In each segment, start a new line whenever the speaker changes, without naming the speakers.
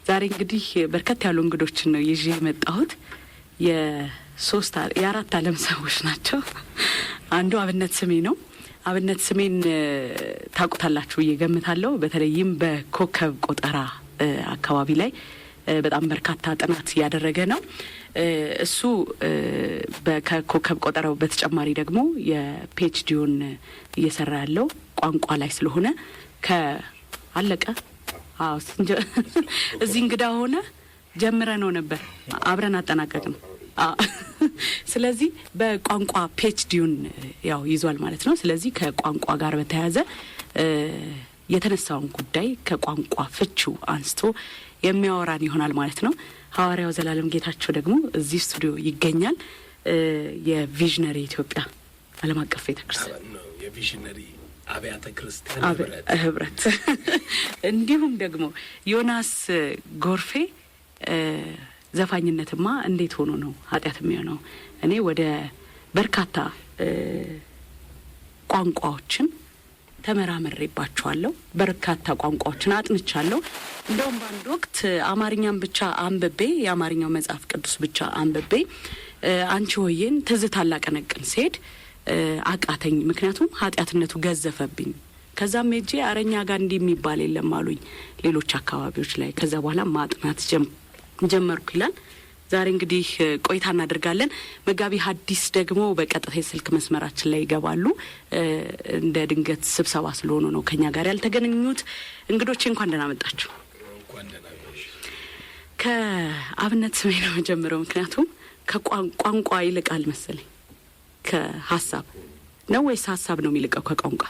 ዛሬ እንግዲህ በርከት ያሉ እንግዶችን ነው ይዤ የመጣሁት። የሶስት የአራት ዓለም ሰዎች ናቸው። አንዱ አብነት ስሜ ነው። አብነት ስሜን ታውቁታላችሁ ብዬ ገምታለሁ። በተለይም በኮከብ ቆጠራ አካባቢ ላይ በጣም በርካታ ጥናት እያደረገ ነው። እሱ ከኮከብ ቆጠራው በተጨማሪ ደግሞ የ PhD ውን እየሰራ ያለው ቋንቋ ላይ ስለሆነ ከአለቀ እዚህ እንግዳ ሆነ ጀምረ ነው ነበር፣ አብረን አጠናቀቅ ነው። ስለዚህ በቋንቋ PhD ውን ያው ይዟል ማለት ነው። ስለዚህ ከቋንቋ ጋር በተያያዘ የተነሳውን ጉዳይ ከቋንቋ ፍቺው አንስቶ የሚያወራን ይሆናል ማለት ነው። ሐዋርያው ዘላለም ጌታቸው ደግሞ እዚህ ስቱዲዮ ይገኛል። የ Visionary ኢትዮጵያ ዓለም አቀፍ ቤተክርስቲያን
የ Visionary አብያተ ክርስቲያን
ህብረት፣ እንዲሁም ደግሞ ዮናስ ጎርፌ፣ ዘፋኝነትማ እንዴት ሆኖ ነው ኃጢአት የሚሆነው? እኔ ወደ በርካታ ቋንቋዎችን ተመራምሬባቸዋለሁ። በርካታ ቋንቋዎችን አጥንቻለሁ። እንደውም በአንድ ወቅት አማርኛን ብቻ አንብቤ፣ የአማርኛው መጽሐፍ ቅዱስ ብቻ አንብቤ አንቺ ሆዬን ትዝታ ላቀነቅን ስሄድ አቃተኝ። ምክንያቱም ኃጢአትነቱ ገዘፈብኝ። ከዛም ሄጄ አረኛ ጋር እንዲህ የሚባል የለም አሉኝ ሌሎች አካባቢዎች ላይ። ከዛ በኋላ ማጥናት ጀመርኩ ይላል። ዛሬ እንግዲህ ቆይታ እናደርጋለን። መጋቢ ሐዲስ ደግሞ በቀጥታ የስልክ መስመራችን ላይ ይገባሉ። እንደ ድንገት ስብሰባ ስለሆኑ ነው ከኛ ጋር ያልተገናኙት። እንግዶቼ እንኳን ደህና መጣችሁ። ከአብነት ስሜ ነው መጀመሪያው፣ ምክንያቱም ከቋንቋ ይልቃል መሰለኝ ከሀሳብ ነው ወይስ ሀሳብ ነው የሚልቀው ከቋንቋ?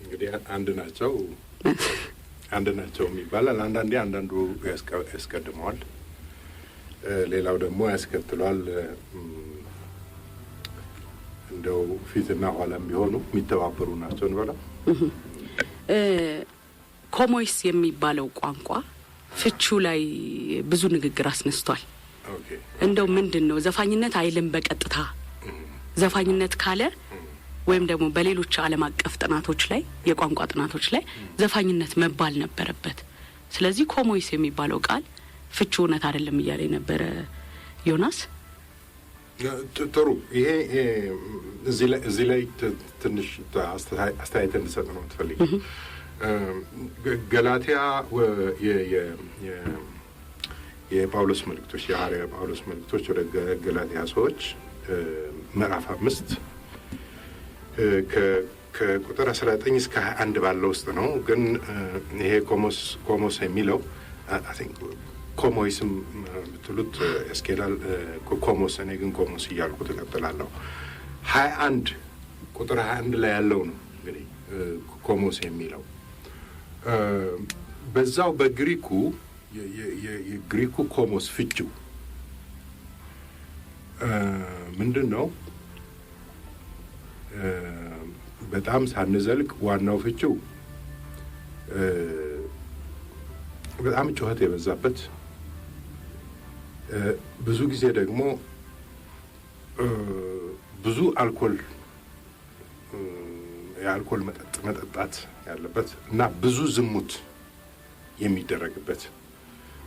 እንግዲህ አንድ ናቸው፣ አንድ ናቸው ይባላል። አንዳንዴ አንዳንዱ ያስቀድመዋል፣ ሌላው ደግሞ ያስከትሏል። እንደው ፊትና ኋላም ቢሆኑ የሚተባበሩ ናቸው እንበላ።
ኮሞይስ የሚባለው ቋንቋ ፍቹ ላይ ብዙ ንግግር አስነስቷል። እንደው ምንድን ነው ዘፋኝነት አይልም በቀጥታ። ዘፋኝነት ካለ ወይም ደግሞ በሌሎች ዓለም አቀፍ ጥናቶች ላይ፣ የቋንቋ ጥናቶች ላይ ዘፋኝነት መባል ነበረበት። ስለዚህ ኮሞይስ የሚባለው ቃል ፍቹ እውነት አይደለም እያለ የነበረ ዮናስ።
ጥሩ፣ ይሄ እዚህ ላይ ትንሽ አስተያየት እንድሰጥ ነው የምትፈልጊ። ገላትያ የጳውሎስ መልእክቶች፣ የሐዋርያ ጳውሎስ መልእክቶች ወደ ገላትያ ሰዎች ምዕራፍ 5 ከቁጥር 19 እስከ 21 ባለው ውስጥ ነው። ግን ይሄ ኮሞስ የሚለው፣ ኮሞይስም ብትሉት ያስኬዳል። ኮሞስ፣ እኔ ግን ኮሞስ እያልኩ እቀጥላለሁ። 21፣ ቁጥር 21 ላይ ያለው ነው እንግዲህ ኮሞስ የሚለው። በዛው በግሪኩ የግሪኩ ኮሞስ ፍቺው ምንድን ነው? በጣም ሳንዘልቅ ዋናው ፍቺው በጣም ጩኸት የበዛበት፣ ብዙ ጊዜ ደግሞ ብዙ አልኮል፣ የአልኮል መጠጥ መጠጣት ያለበት እና ብዙ ዝሙት የሚደረግበት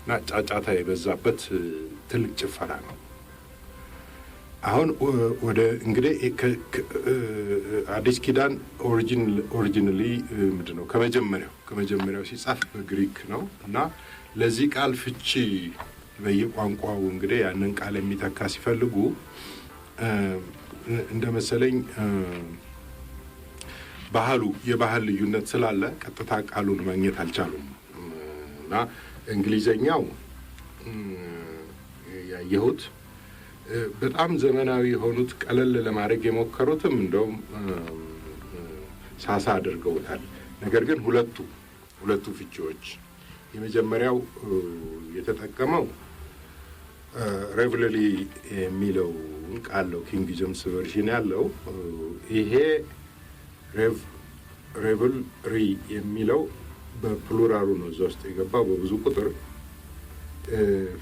እና ጫጫታ የበዛበት ትልቅ ጭፈራ ነው። አሁን ወደ እንግዲህ አዲስ ኪዳን originally ምንድን ነው ከመጀመሪያው ሲጻፍ በግሪክ ነው እና ለዚህ ቃል ፍቺ በየቋንቋው እንግዲህ ያንን ቃል የሚተካ ሲፈልጉ እንደ መሰለኝ ባህሉ የባህል ልዩነት ስላለ ቀጥታ ቃሉን ማግኘት አልቻሉም እና እንግሊዘኛው ያየሁት በጣም ዘመናዊ የሆኑት ቀለል ለማድረግ የሞከሩትም እንደውም ሳሳ አድርገውታል። ነገር ግን ሁለቱ ፍቺዎች የመጀመሪያው የተጠቀመው revelry የሚለውን ቃል ነው። King James Version ያለው ይሄ revelry የሚለው በ plural ኡ ነው እዛ ውስጥ የገባው በብዙ ቁጥር።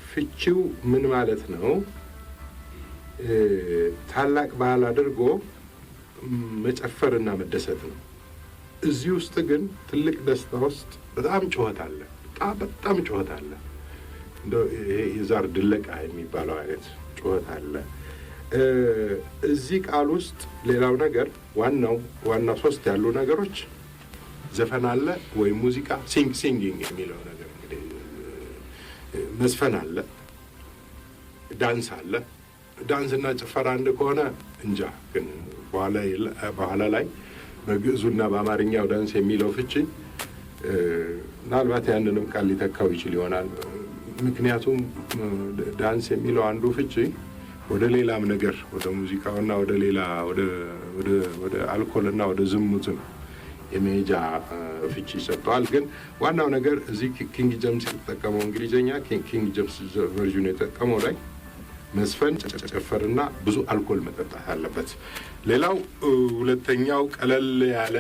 ፍቺው ምን ማለት ነው? ታላቅ በዓል አድርጎ መጨፈርና መደሰት ነው። እዚህ ውስጥ ግን ትልቅ ደስታ ውስጥ በጣም ጩኸት አለ። በጣም በጣም በጣም ጩኸት አለ። እንደው ይሄ የዛር ድለቃ የሚባለው አይነት ጩኸት አለ። እዚህ ቃል ውስጥ ሌላው ነገር ዋናው ዋና ሶስት ያሉ ነገሮች ዘፈን አለ ወይም ሙዚቃ፣ singing የሚለው ነገር እንግዲህ መዝፈን አለ፣ ዳንስ አለ። ዳንስና ጭፈራ አንድ ከሆነ እንጃ፣ ግን በኋላ ላይ በግዕዙና በአማርኛው ዳንስ የሚለው ፍቺ ምናልባት ያንንም ቃል ሊተካው ይችል ይሆናል። ምክንያቱም ዳንስ የሚለው አንዱ ፍቺ ወደ ሌላም ነገር፣ ወደ ሙዚቃውና ወደ ሌላ፣ ወደ አልኮልና ወደ ዝሙትም የመሄጃ ፍቺ ይሰጠዋል። ግን ዋናው ነገር እዚህ King James የተጠቀመው እንግሊዝኛ፣ King James Version የተጠቀመው ላይ መዝፈን፣ ጨፈርና ብዙ አልኮል መጠጣት አለበት። ሌላው ሁለተኛው ቀለል ያለ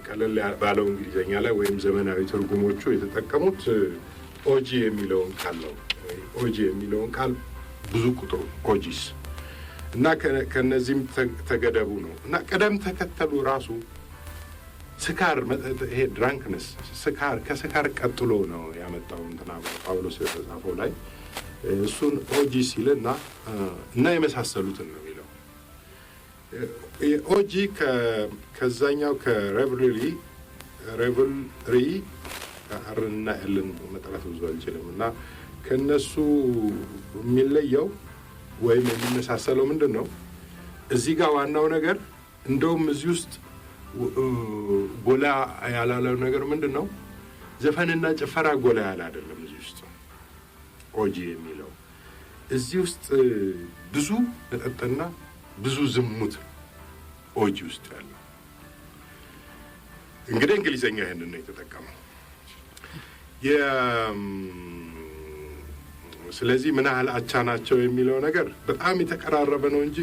ቀለል ባለው እንግሊዝኛ ላይ ወይም ዘመናዊ ትርጉሞቹ የተጠቀሙት orgy የሚለውን ቃል ነው። Orgy የሚለውን ቃል ብዙ ቁጥሩ orgies እና ከነዚህም ተገደቡ ነው እና ቅደም ተከተሉ ራሱ ስካር፣ ይሄ drunkenness፣ ስካር፣ ከስካር ቀጥሎ ነው ያመጣው እንትና ጳውሎስ የተጻፈው ላይ። እሱን orgy ሲልና እና የመሳሰሉትን ነው የሚለው። Orgy ከዛኛው ከ revelry፣ R ና L ን መጥራት ብዙ አልችልም፣ እና ከነሱ የሚለየው ወይም የሚመሳሰለው ምንድን ነው? እዚህ ጋር ዋናው ነገር እንደውም እዚህ ውስጥ ጎላ ያላለው ነገር ምንድን ነው? ዘፈንና ጭፈራ ጎላ ያለ አይደለም። እዚህ ውስጥ orgy የሚለው እዚህ ውስጥ ብዙ መጠጥና ብዙ ዝሙት orgy ውስጥ ያለው። እንግዲህ እንግሊዘኛ ይህንን ነው የተጠቀመው። ስለዚህ ምን ያህል አቻ ናቸው የሚለው ነገር በጣም የተቀራረበ ነው እንጂ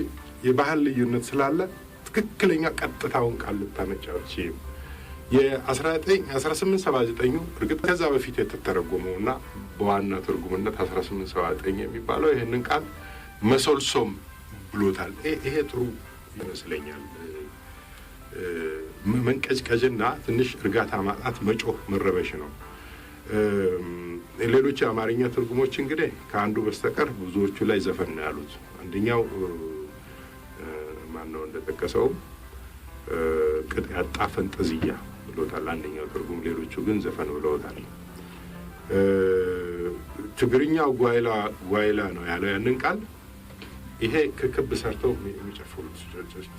የባህል ልዩነት ስላለ ትክክለኛ ቀጥታውን ቃል ልታመጪ አትችይም። የ1879 እርግጥ ከዛ በፊት የተተረጎመው እና በዋና ትርጉምነት 1879 የሚባለው ይህንን ቃል መሶልሶም ብሎታል። ይሄ ጥሩ ይመስለኛል። መንቀጭቀጭና ትንሽ እርጋታ ማጣት፣ መጮህ፣ መረበሽ ነው። ሌሎች የአማርኛ ትርጉሞች እንግዲህ ከአንዱ በስተቀር ብዙዎቹ ላይ ዘፈን ነው ያሉት። አንደኛው ማነው እንደጠቀሰው ቅጥ ያጣ ፈንጠዝያ ብሎታል አንደኛው ትርጉም። ሌሎቹ ግን ዘፈን ብለውታል። ትግርኛው ጓይላ ጓይላ ነው ያለው ያንን ቃል። ይሄ ከክብ ሰርተው የሚጨፍሩት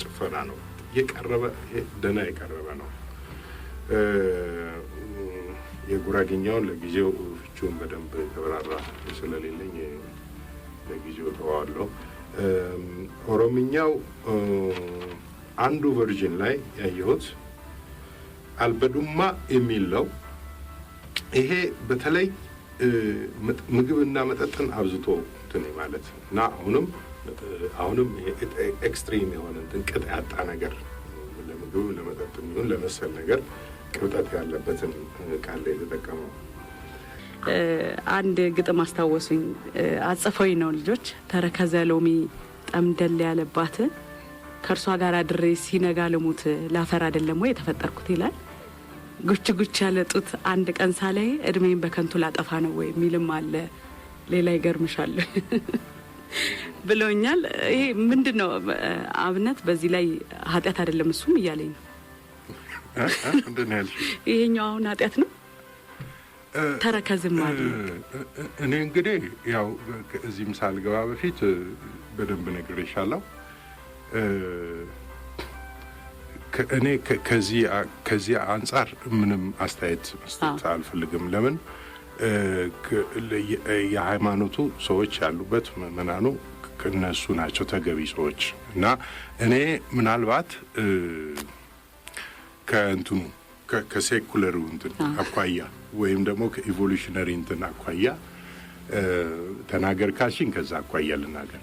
ጭፈራ ነው። የቀረበ፣ ይሄ ደህና የቀረበ ነው። የጉራጌኛውን ለጊዜው ፍቺውን በደንብ የተብራራ ስለሌለኝ ለጊዜው ተዋዋለሁ። ኦሮምኛው አንዱ version ላይ ያየሁት አልበዱማ የሚል ነው። ይሄ በተለይ ምግብና መጠጥን አብዝቶ እንትን ማለት እና አሁንም አሁንም extreme የሆነ እንትን፣ ቅጥ ያጣ ነገር፣ ለምግብም ለመጠጥ የሚሆን ለመሰል ነገር ቅብጠት ያለበትን ቃል ላይ የተጠቀመው።
አንድ ግጥም አስታወሱኝ። አጽፈውኝ ነው ልጆች። ተረከዘ ሎሚ ጠምደል ያለባት፣ ከእርሷ ጋር አድሬ ሲነጋ ልሙት፣ ላፈር አይደለም ወይ የተፈጠርኩት ይላል። ጉች ጉች ያለ ጡት አንድ ቀን ሳላይ እድሜን በከንቱ ላጠፋ ነው ወይ የሚልም አለ። ሌላ ይገርምሻል ብለውኛል። ይሄ ምንድን ነው አብነት? በዚህ ላይ ኃጢአት አይደለም እሱም እያለኝ ነው።
ምንድን ነው ያልሽው?
ይሄኛው አሁን ኃጢአት ነው፣ ተረከዝም አለ።
እኔ እንግዲህ ያው እዚህም ሳልገባ በፊት በደንብ ነግሬሻለሁ። እኔ ከዚህ አንጻር ምንም አስተያየት መስጠት አልፈልግም። ለምን የሃይማኖቱ ሰዎች ያሉበት ምዕመናኑ እነሱ ናቸው ተገቢ ሰዎች እና እኔ ምናልባት ከእንትኑ ከ secular ኡ እንትን አኳያ ወይም ደግሞ ከ evolutionary እንትን አኳያ ተናገር ካልሽኝ ከዛ አኳያ ልናገር።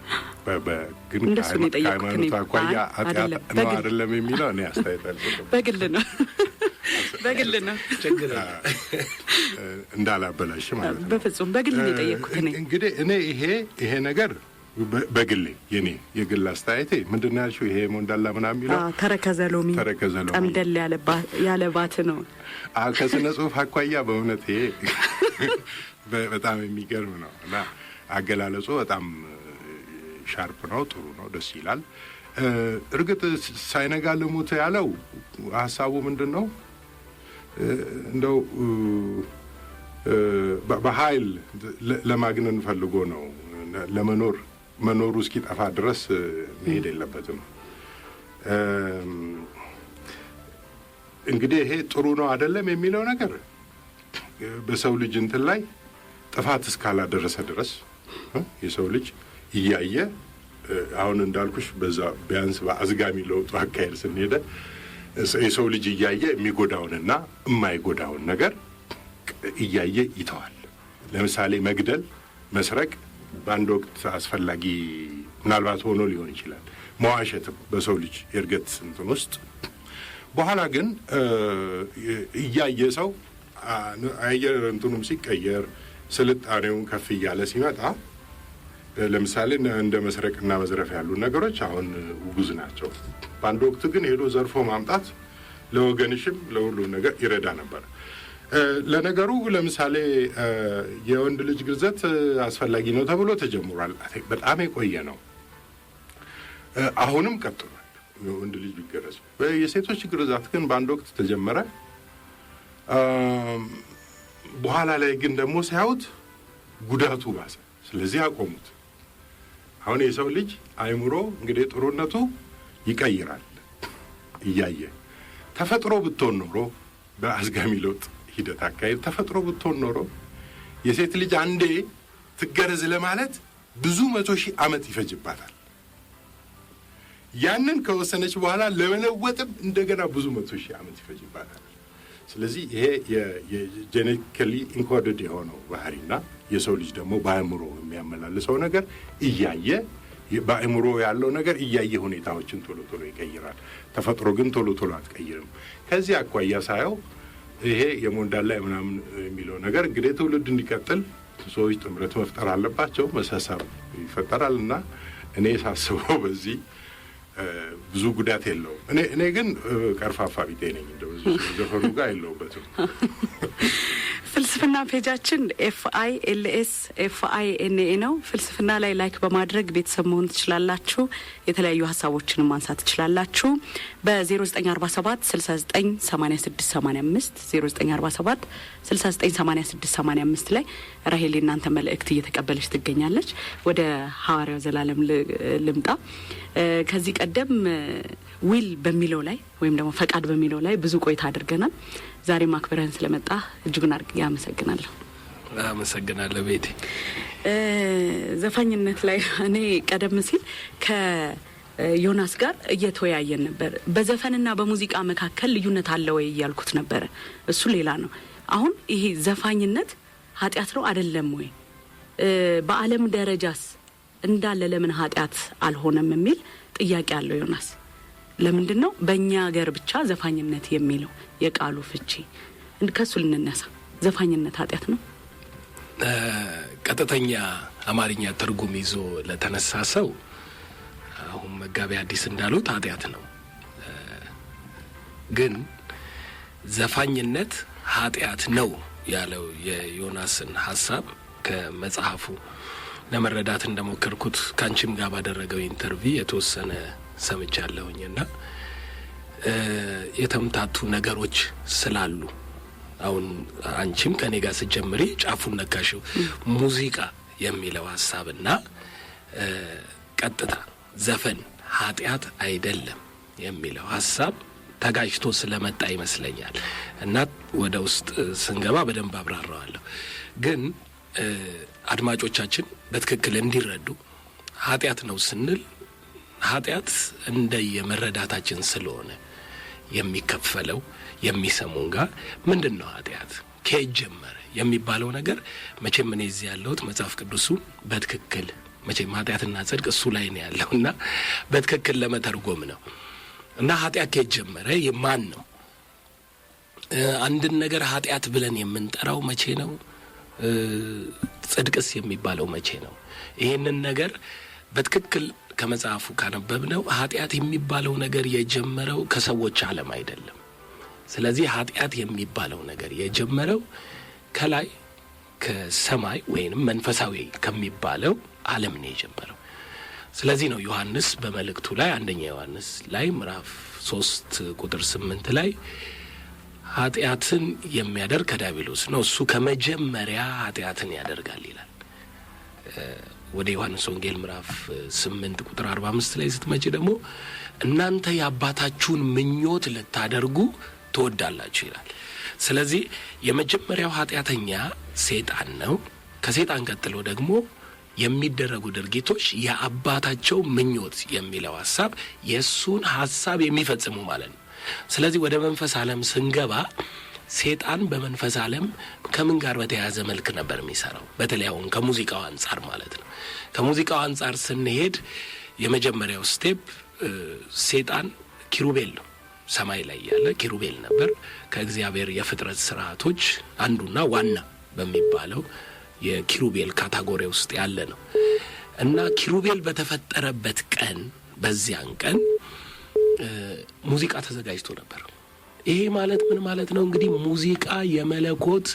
ግን
እንደሱ ነው የጠየኩት።
ከሃይማኖቱ
እኔም።
አኳያ
አይ፣
ኃጢአት
አይደለም።
ነው
በግል
አይደለም የሚለው እኔ አስተያየት አልሰጥም።
በግል ነው፣ በግል ነው።
ችግር የለም።
እንዳላበላሽ ማለት ነው።
በፍጹም በግል ነው የጠየኩት እኔ።
እንግዲህ እኔ ይሄ ነገር በግሌ የኔ የግል አስተያየቴ ምንድን ነው ያልሽው? ይሄ ሞንዳላ ምናምን የሚለው
ተረከዘ ሎሚ፣
ተረከዘ ሎሚ
ጠምደል ያለባት ነው።
ከስነ ጽሁፍ አኳያ በእውነት ይሄ በጣም የሚገርም ነው እና አገላለጹ በጣም sharp ነው፣ ጥሩ ነው፣ ደስ ይላል። እርግጥ ሳይነጋ ልሙት ያለው ሀሳቡ ምንድን ነው? እንደው በኃይል ለማግነን ፈልጎ ነው። ለመኖር መኖሩ እስኪጠፋ ድረስ መሄድ የለበትም። እንግዲህ ይሄ ጥሩ ነው አይደለም የሚለው ነገር በሰው ልጅ እንትን ላይ ጥፋት እስካላደረሰ ድረስ የሰው ልጅ እያየ አሁን እንዳልኩሽ በዛ ቢያንስ በአዝጋሚ ለውጡ አካሄድ ስንሄደ የሰው ልጅ እያየ የሚጎዳውንና የማይጎዳውን ነገር እያየ ይተዋል። ለምሳሌ መግደል፣ መስረቅ በአንድ ወቅት አስፈላጊ ምናልባት ሆኖ ሊሆን ይችላል። መዋሸትም በሰው ልጅ የእድገት እንትን ውስጥ በኋላ ግን እያየ ሰው አየር እንትኑም ሲቀየር ስልጣኔውን ከፍ እያለ ሲመጣ ለምሳሌ እንደ መስረቅና መዝረፍ ያሉ ነገሮች አሁን ውጉዝ ናቸው። በአንድ ወቅት ግን ሄዶ ዘርፎ ማምጣት ለወገንሽም ለሁሉም ነገር ይረዳ ነበር። ለነገሩ ለምሳሌ የወንድ ልጅ ግርዘት አስፈላጊ ነው ተብሎ ተጀምሯል። በጣም የቆየ ነው። አሁንም ቀጥሏል። የወንድ ልጅ ቢገረዝ። የሴቶች ግርዛት ግን በአንድ ወቅት ተጀመረ። በኋላ ላይ ግን ደግሞ ሲያዩት ጉዳቱ ባሰ። ስለዚህ አቆሙት። አሁን የሰው ልጅ አእምሮ እንግዲህ ጥሩነቱ ይቀይራል እያየ። ተፈጥሮ ብትሆን ኖሮ በአዝጋሚ ለውጥ ሂደት አካሄድ ተፈጥሮ ብትሆን ኖሮ የሴት ልጅ አንዴ ትገረዝ ለማለት ብዙ 100,000 ዓመት ይፈጅባታል። ያንን ከወሰነች በኋላ ለመለወጥም እንደገና ብዙ 100,000 ዓመት ይፈጅባታል። ስለዚህ ይሄ የ genetically encoded የሆነው ባህሪና የሰው ልጅ ደግሞ በአእምሮ የሚያመላልሰው ነገር እያየ በአእምሮ ያለው ነገር እያየ ሁኔታዎችን ቶሎ ቶሎ ይቀይራል። ተፈጥሮ ግን ቶሎ ቶሎ አትቀይርም። ከዚህ አኳያ ሳየው ይሄ የሞንዳላ ምናምን የሚለው ነገር እንግዲህ ትውልድ እንዲቀጥል ሰዎች ጥምረት መፍጠር አለባቸው። መሳሳብ ይፈጠራል እና እኔ ሳስበው በዚህ ብዙ ጉዳት የለውም። እኔ ግን ቀርፋፋ ቢጤ ነኝ፣ እንደው ዘፈኑ ጋር የለውበትም።
ፍልስፍና page ኣችን FILSFINA ነው። ፍልስፍና ላይ like በማድረግ ቤተሰብ መሆን ትችላላችሁ። የተለያዩ ሀሳቦችን ማንሳት ትችላላችሁ። በ0947 69 86 85፣ 0947 69 86 85 ላይ ራሄል የእናንተ መልእክት እየተቀበለች ትገኛለች። ወደ ሐዋርያው ዘላለም ልምጣ። ከዚህ ቀደም will በሚለው ላይ ወይም ደግሞ ፈቃድ በሚለው ላይ ብዙ ቆይታ አድርገናል። ዛሬ ማክበረህን ስለመጣ እጅጉን አድርጌ አመሰግናለሁ።
አመሰግናለሁ ቤቴ።
ዘፋኝነት ላይ እኔ ቀደም ሲል ከዮናስ ጋር እየተወያየን ነበር። በዘፈንና በሙዚቃ መካከል ልዩነት አለ ወይ እያልኩት ነበረ። እሱ ሌላ ነው። አሁን ይሄ ዘፋኝነት ኃጢአት ነው አይደለም ወይ? በዓለም ደረጃስ እንዳለ ለምን ኃጢአት አልሆነም የሚል ጥያቄ አለው ዮናስ። ለምንድን ነው በእኛ ሀገር ብቻ ዘፋኝነት የሚለው የቃሉ ፍቺ? ከሱ ልንነሳ። ዘፋኝነት ኃጢአት ነው?
ቀጥተኛ አማርኛ ትርጉም ይዞ ለተነሳ ሰው አሁን መጋቢ አዲስ እንዳሉት ኃጢአት ነው። ግን ዘፋኝነት ኃጢአት ነው ያለው የዮናስን ሀሳብ ከመጽሐፉ ለመረዳት እንደሞከርኩት ካንቺም ጋር ባደረገው interview የተወሰነ ሰምቻለሁኝና የተምታቱ ነገሮች ስላሉ አሁን አንቺም ከኔ ጋር ስትጀምሪ ጫፉን ነካሽው። ሙዚቃ የሚለው ሀሳብና ቀጥታ ዘፈን ኃጢአት አይደለም የሚለው ሀሳብ ተጋጭቶ ስለመጣ ይመስለኛል። እና ወደ ውስጥ ስንገባ በደንብ አብራራዋለሁ። ግን አድማጮቻችን በትክክል እንዲረዱ ኃጢአት ነው ስንል ኃጢአት እንደየመረዳታችን ስለሆነ የሚከፈለው የሚሰሙን ጋር ምንድን ነው ኃጢአት ከየት ጀመረ የሚባለው ነገር መቼም እኔ እዚህ ያለሁት መጽሐፍ ቅዱሱን በትክክል መቼም ኃጢአትና ጽድቅ እሱ ላይ ነው ያለው እና በትክክል ለመተርጎም ነው። እና ኃጢአት ከየት ጀመረ የማን ነው? አንድን ነገር ኃጢአት ብለን የምንጠራው መቼ ነው? ጽድቅስ የሚባለው መቼ ነው? ይሄንን ነገር በትክክል ከመጽሐፉ ካነበብነው ኃጢአት የሚባለው ነገር የጀመረው ከሰዎች ዓለም አይደለም። ስለዚህ ኃጢአት የሚባለው ነገር የጀመረው ከላይ ከሰማይ ወይንም መንፈሳዊ ከሚባለው ዓለም ነው የጀመረው። ስለዚህ ነው ዮሐንስ በመልእክቱ ላይ፣ አንደኛ ዮሐንስ ላይ ምዕራፍ 3 ቁጥር 8 ላይ ኃጢአትን የሚያደርግ ከዲያብሎስ ነው፣ እሱ ከመጀመሪያ ኃጢአትን ያደርጋል ይላል። ወደ ዮሐንስ ወንጌል ምዕራፍ 8 ቁጥር 45 ላይ ስትመጪ ደግሞ እናንተ የአባታችሁን ምኞት ልታደርጉ ትወዳላችሁ ይላል። ስለዚህ የመጀመሪያው ኃጢአተኛ ሴጣን ነው። ከሴጣን ቀጥሎ ደግሞ የሚደረጉ ድርጊቶች የአባታቸው ምኞት የሚለው ሀሳብ የእሱን ሀሳብ የሚፈጽሙ ማለት ነው። ስለዚህ ወደ መንፈስ ዓለም ስንገባ ሴጣን በመንፈስ ዓለም ከምን ጋር በተያያዘ መልክ ነበር የሚሰራው? በተለይ አሁን ከሙዚቃው አንጻር ማለት ነው። ከሙዚቃው አንጻር ስንሄድ የመጀመሪያው step ሴጣን ኪሩቤል ነው። ሰማይ ላይ ያለ ኪሩቤል ነበር። ከእግዚአብሔር የፍጥረት ስርዓቶች አንዱና ዋና በሚባለው የኪሩቤል category ውስጥ ያለ ነው። እና ኪሩቤል በተፈጠረበት ቀን፣ በዚያን ቀን ሙዚቃ ተዘጋጅቶ ነበር። ይሄ ማለት ምን ማለት ነው? እንግዲህ ሙዚቃ የመለኮት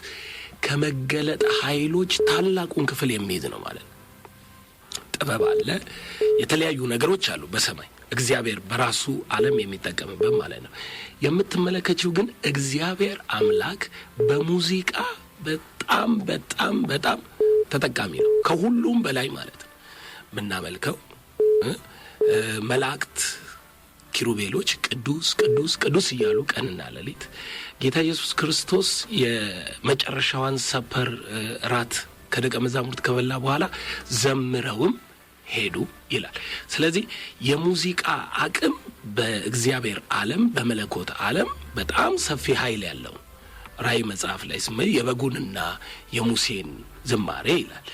ከመገለጥ ኃይሎች ታላቁን ክፍል የሚይዝ ነው ማለት ነው። ጥበብ አለ፣ የተለያዩ ነገሮች አሉ በሰማይ እግዚአብሔር በራሱ ዓለም የሚጠቀምበት ማለት ነው። የምትመለከችው ግን እግዚአብሔር አምላክ በሙዚቃ በጣም በጣም በጣም ተጠቃሚ ነው፣ ከሁሉም በላይ ማለት ነው። የምናመልከው መላእክት ኪሩቤሎች ቅዱስ ቅዱስ ቅዱስ እያሉ ቀንና ሌሊት፣ ጌታ ኢየሱስ ክርስቶስ የመጨረሻዋን supper እራት ከደቀ መዛሙርት ከበላ በኋላ ዘምረውም ሄዱ ይላል። ስለዚህ የሙዚቃ አቅም በእግዚአብሔር ዓለም፣ በመለኮት ዓለም በጣም ሰፊ ኃይል ያለው። ራእይ መጽሐፍ ላይ ስመ የበጉንና የሙሴን ዝማሬ ይላል።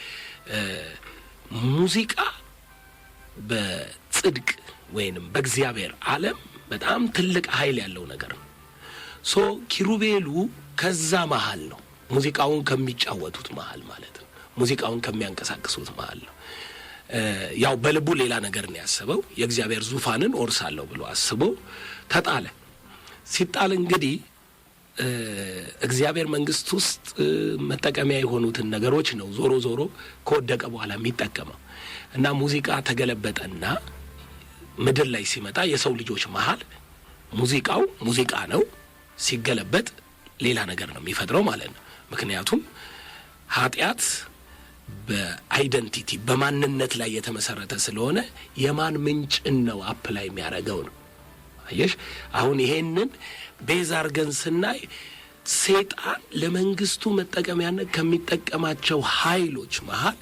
ሙዚቃ በጽድቅ ወይንም በእግዚአብሔር ዓለም በጣም ትልቅ ኃይል ያለው ነገር ነው። So ኪሩቤሉ ከዛ መሃል ነው፣ ሙዚቃውን ከሚጫወቱት መሃል ማለት ነው። ሙዚቃውን ከሚያንቀሳቅሱት መሃል ነው። ያው በልቡ ሌላ ነገር ነው ያሰበው። የእግዚአብሔር ዙፋንን ወርሳለሁ ብሎ አስቦ ተጣለ። ሲጣል እንግዲህ እግዚአብሔር መንግስት ውስጥ መጠቀሚያ የሆኑትን ነገሮች ነው ዞሮ ዞሮ ከወደቀ በኋላ የሚጠቀመው። እና ሙዚቃ ተገለበጠና ምድር ላይ ሲመጣ የሰው ልጆች መሃል ሙዚቃው ሙዚቃ ነው፣ ሲገለበጥ ሌላ ነገር ነው የሚፈጥረው ማለት ነው። ምክንያቱም ኃጢአት በ identity፣ በማንነት ላይ የተመሰረተ ስለሆነ የማን ምንጭን ነው apply የሚያደርገው ነው። አየሽ፣ አሁን ይሄንን base አርገን ስናይ ሴጣን ለመንግስቱ መጠቀሚያነት ከሚጠቀማቸው ኃይሎች መሃል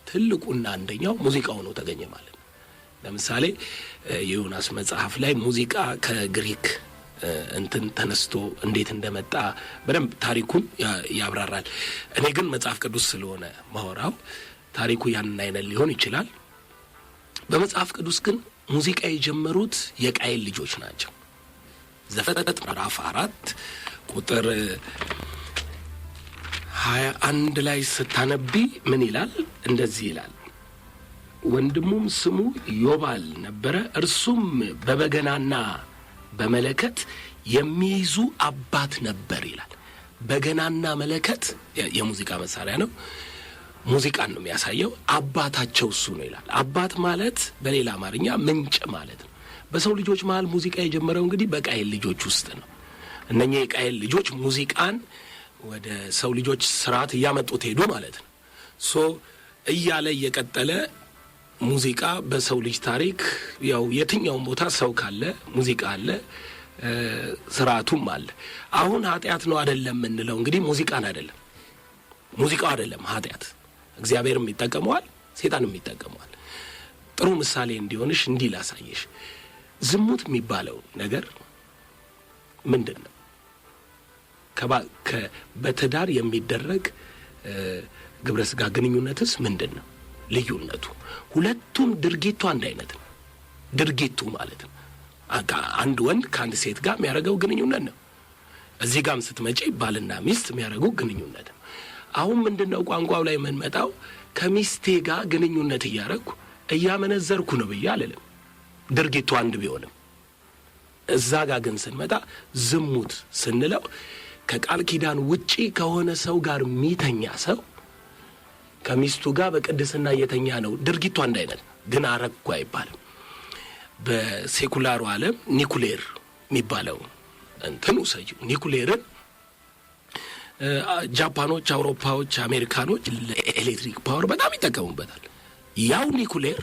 ትልቁና አንደኛው ሙዚቃው ነው ተገኘ ማለት ነው። ለምሳሌ የዮናስ መጽሐፍ ላይ ሙዚቃ ከግሪክ እንትን ተነስቶ እንዴት እንደመጣ በደንብ ታሪኩን ያብራራል። እኔ ግን መጽሐፍ ቅዱስ ስለሆነ ማወራው ታሪኩ ያንን አይነት ሊሆን ይችላል። በመጽሐፍ ቅዱስ ግን ሙዚቃ የጀመሩት የቃየል ልጆች ናቸው። ዘፍጥረት ምዕራፍ 4 ቁጥር 21 ላይ ስታነቢ ምን ይላል? እንደዚህ ይላል፦ ወንድሙም ስሙ ዮባል ነበረ፣ እርሱም በበገናና በመለከት የሚይዙ አባት ነበር ይላል። በገናና መለከት የሙዚቃ መሳሪያ ነው። ሙዚቃን ነው የሚያሳየው። አባታቸው እሱ ነው ይላል። አባት ማለት በሌላ አማርኛ ምንጭ ማለት ነው። በሰው ልጆች መሀል ሙዚቃ የጀመረው እንግዲህ በቃየል ልጆች ውስጥ ነው። እነኛ የቃየል ልጆች ሙዚቃን ወደ ሰው ልጆች ስርዓት እያመጡት ሄዱ ማለት ነው። So እያለ እየቀጠለ ሙዚቃ በሰው ልጅ ታሪክ ያው የትኛውም ቦታ ሰው ካለ ሙዚቃ አለ፣ ስርዓቱም አለ። አሁን ኃጢአት ነው አይደለም የምንለው እንግዲህ ሙዚቃን አይደለም። ሙዚቃው አይደለም ኃጢአት። እግዚአብሔርም ይጠቀመዋል፣ ሴጣንም ይጠቀመዋል። ጥሩ ምሳሌ እንዲሆንሽ እንዲህ ላሳየሽ። ዝሙት የሚባለው ነገር ምንድን ነው? በትዳር የሚደረግ ግብረ ስጋ ግንኙነትስ ምንድን ነው ልዩነቱ? ሁለቱም ድርጊቱ አንድ አይነት ነው። ድርጊቱ ማለት ነው አንድ ወንድ ከአንድ ሴት ጋር የሚያደርገው ግንኙነት ነው። እዚህ ጋርም ስትመጪ ባልና ሚስት የሚያደርጉ ግንኙነት ነው። አሁን ምንድን ነው ቋንቋው ላይ የምንመጣው? ከሚስቴ ጋር ግንኙነት እያደረግኩ እያመነዘርኩ ነው ብዬ አልልም፣ ድርጊቱ አንድ ቢሆንም። እዛ ጋር ግን ስንመጣ ዝሙት ስንለው ከቃል ኪዳን ውጪ ከሆነ ሰው ጋር የሚተኛ ሰው ከሚስቱ ጋር በቅድስና እየተኛ ነው። ድርጊቱ አንድ አይነት ግን አረግኩ አይባልም። በ secular ኡ ዓለም ኒኩሌር የሚባለው እንትን ውሰጂው። ኒኩሌርን ጃፓኖች፣ አውሮፓዎች፣ አሜሪካኖች ለኤሌክትሪክ power በጣም ይጠቀሙበታል። ያው ኒኩሌር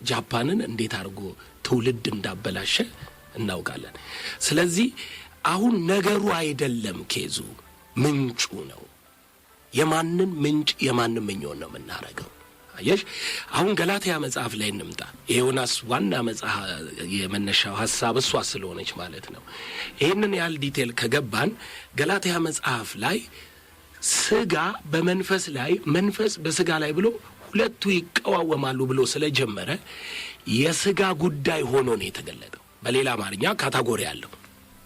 ጃፓንን እንዴት አድርጎ ትውልድ እንዳበላሸ እናውቃለን። ስለዚህ አሁን ነገሩ አይደለም case ኡ፣ ምንጩ ነው። የማንን ምንጭ የማንን ምኞት ነው የምናረገው? አየሽ፣ አሁን ገላትያ መጽሐፍ ላይ እንምጣ። የዮናስ ዋና መጽሐፍ የመነሻው ሀሳብ እሷ ስለሆነች ማለት ነው። ይህንን ያህል detail ከገባን ገላትያ መጽሐፍ ላይ ስጋ በመንፈስ ላይ፣ መንፈስ በስጋ ላይ ብሎ ሁለቱ ይቀዋወማሉ ብሎ ስለጀመረ የስጋ ጉዳይ ሆኖ ነው የተገለጠው። በሌላ አማርኛ category አለው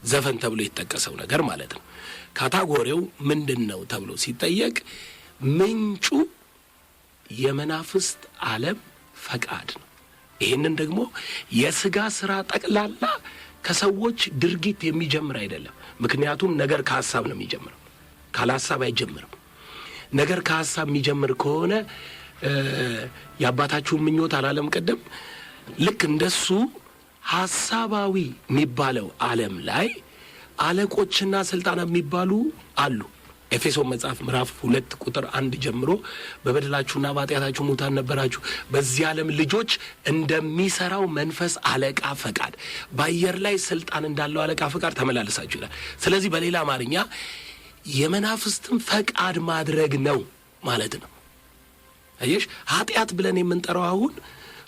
ዘፈን ተብሎ የተጠቀሰው ነገር ማለት ነው። Category ው ምንድን ነው ተብሎ ሲጠየቅ ምንጩ የመናፍስት ዓለም ፈቃድ ነው። ይህንን ደግሞ የስጋ ስራ ጠቅላላ ከሰዎች ድርጊት የሚጀምር አይደለም። ምክንያቱም ነገር ከሀሳብ ነው የሚጀምረው፣ ካለ ሀሳብ አይጀምርም። ነገር ከሀሳብ የሚጀምር ከሆነ የአባታችሁን ምኞት አላለም ቀደም? ልክ እንደሱ ሀሳባዊ የሚባለው ዓለም ላይ አለቆችና ስልጣናት የሚባሉ አሉ። ኤፌሶን መጽሐፍ ምዕራፍ 2 ቁጥር 1 ጀምሮ በበደላችሁና በኃጢአታችሁ ሙታን ነበራችሁ፣ በዚህ ዓለም ልጆች እንደሚሰራው መንፈስ አለቃ ፈቃድ፣ በአየር ላይ ስልጣን እንዳለው አለቃ ፈቃድ ተመላለሳችሁ ይላል። ስለዚህ በሌላ አማርኛ የመናፍስትን ፈቃድ ማድረግ ነው ማለት ነው። አየሽ፣ ኃጢአት ብለን የምንጠራው አሁን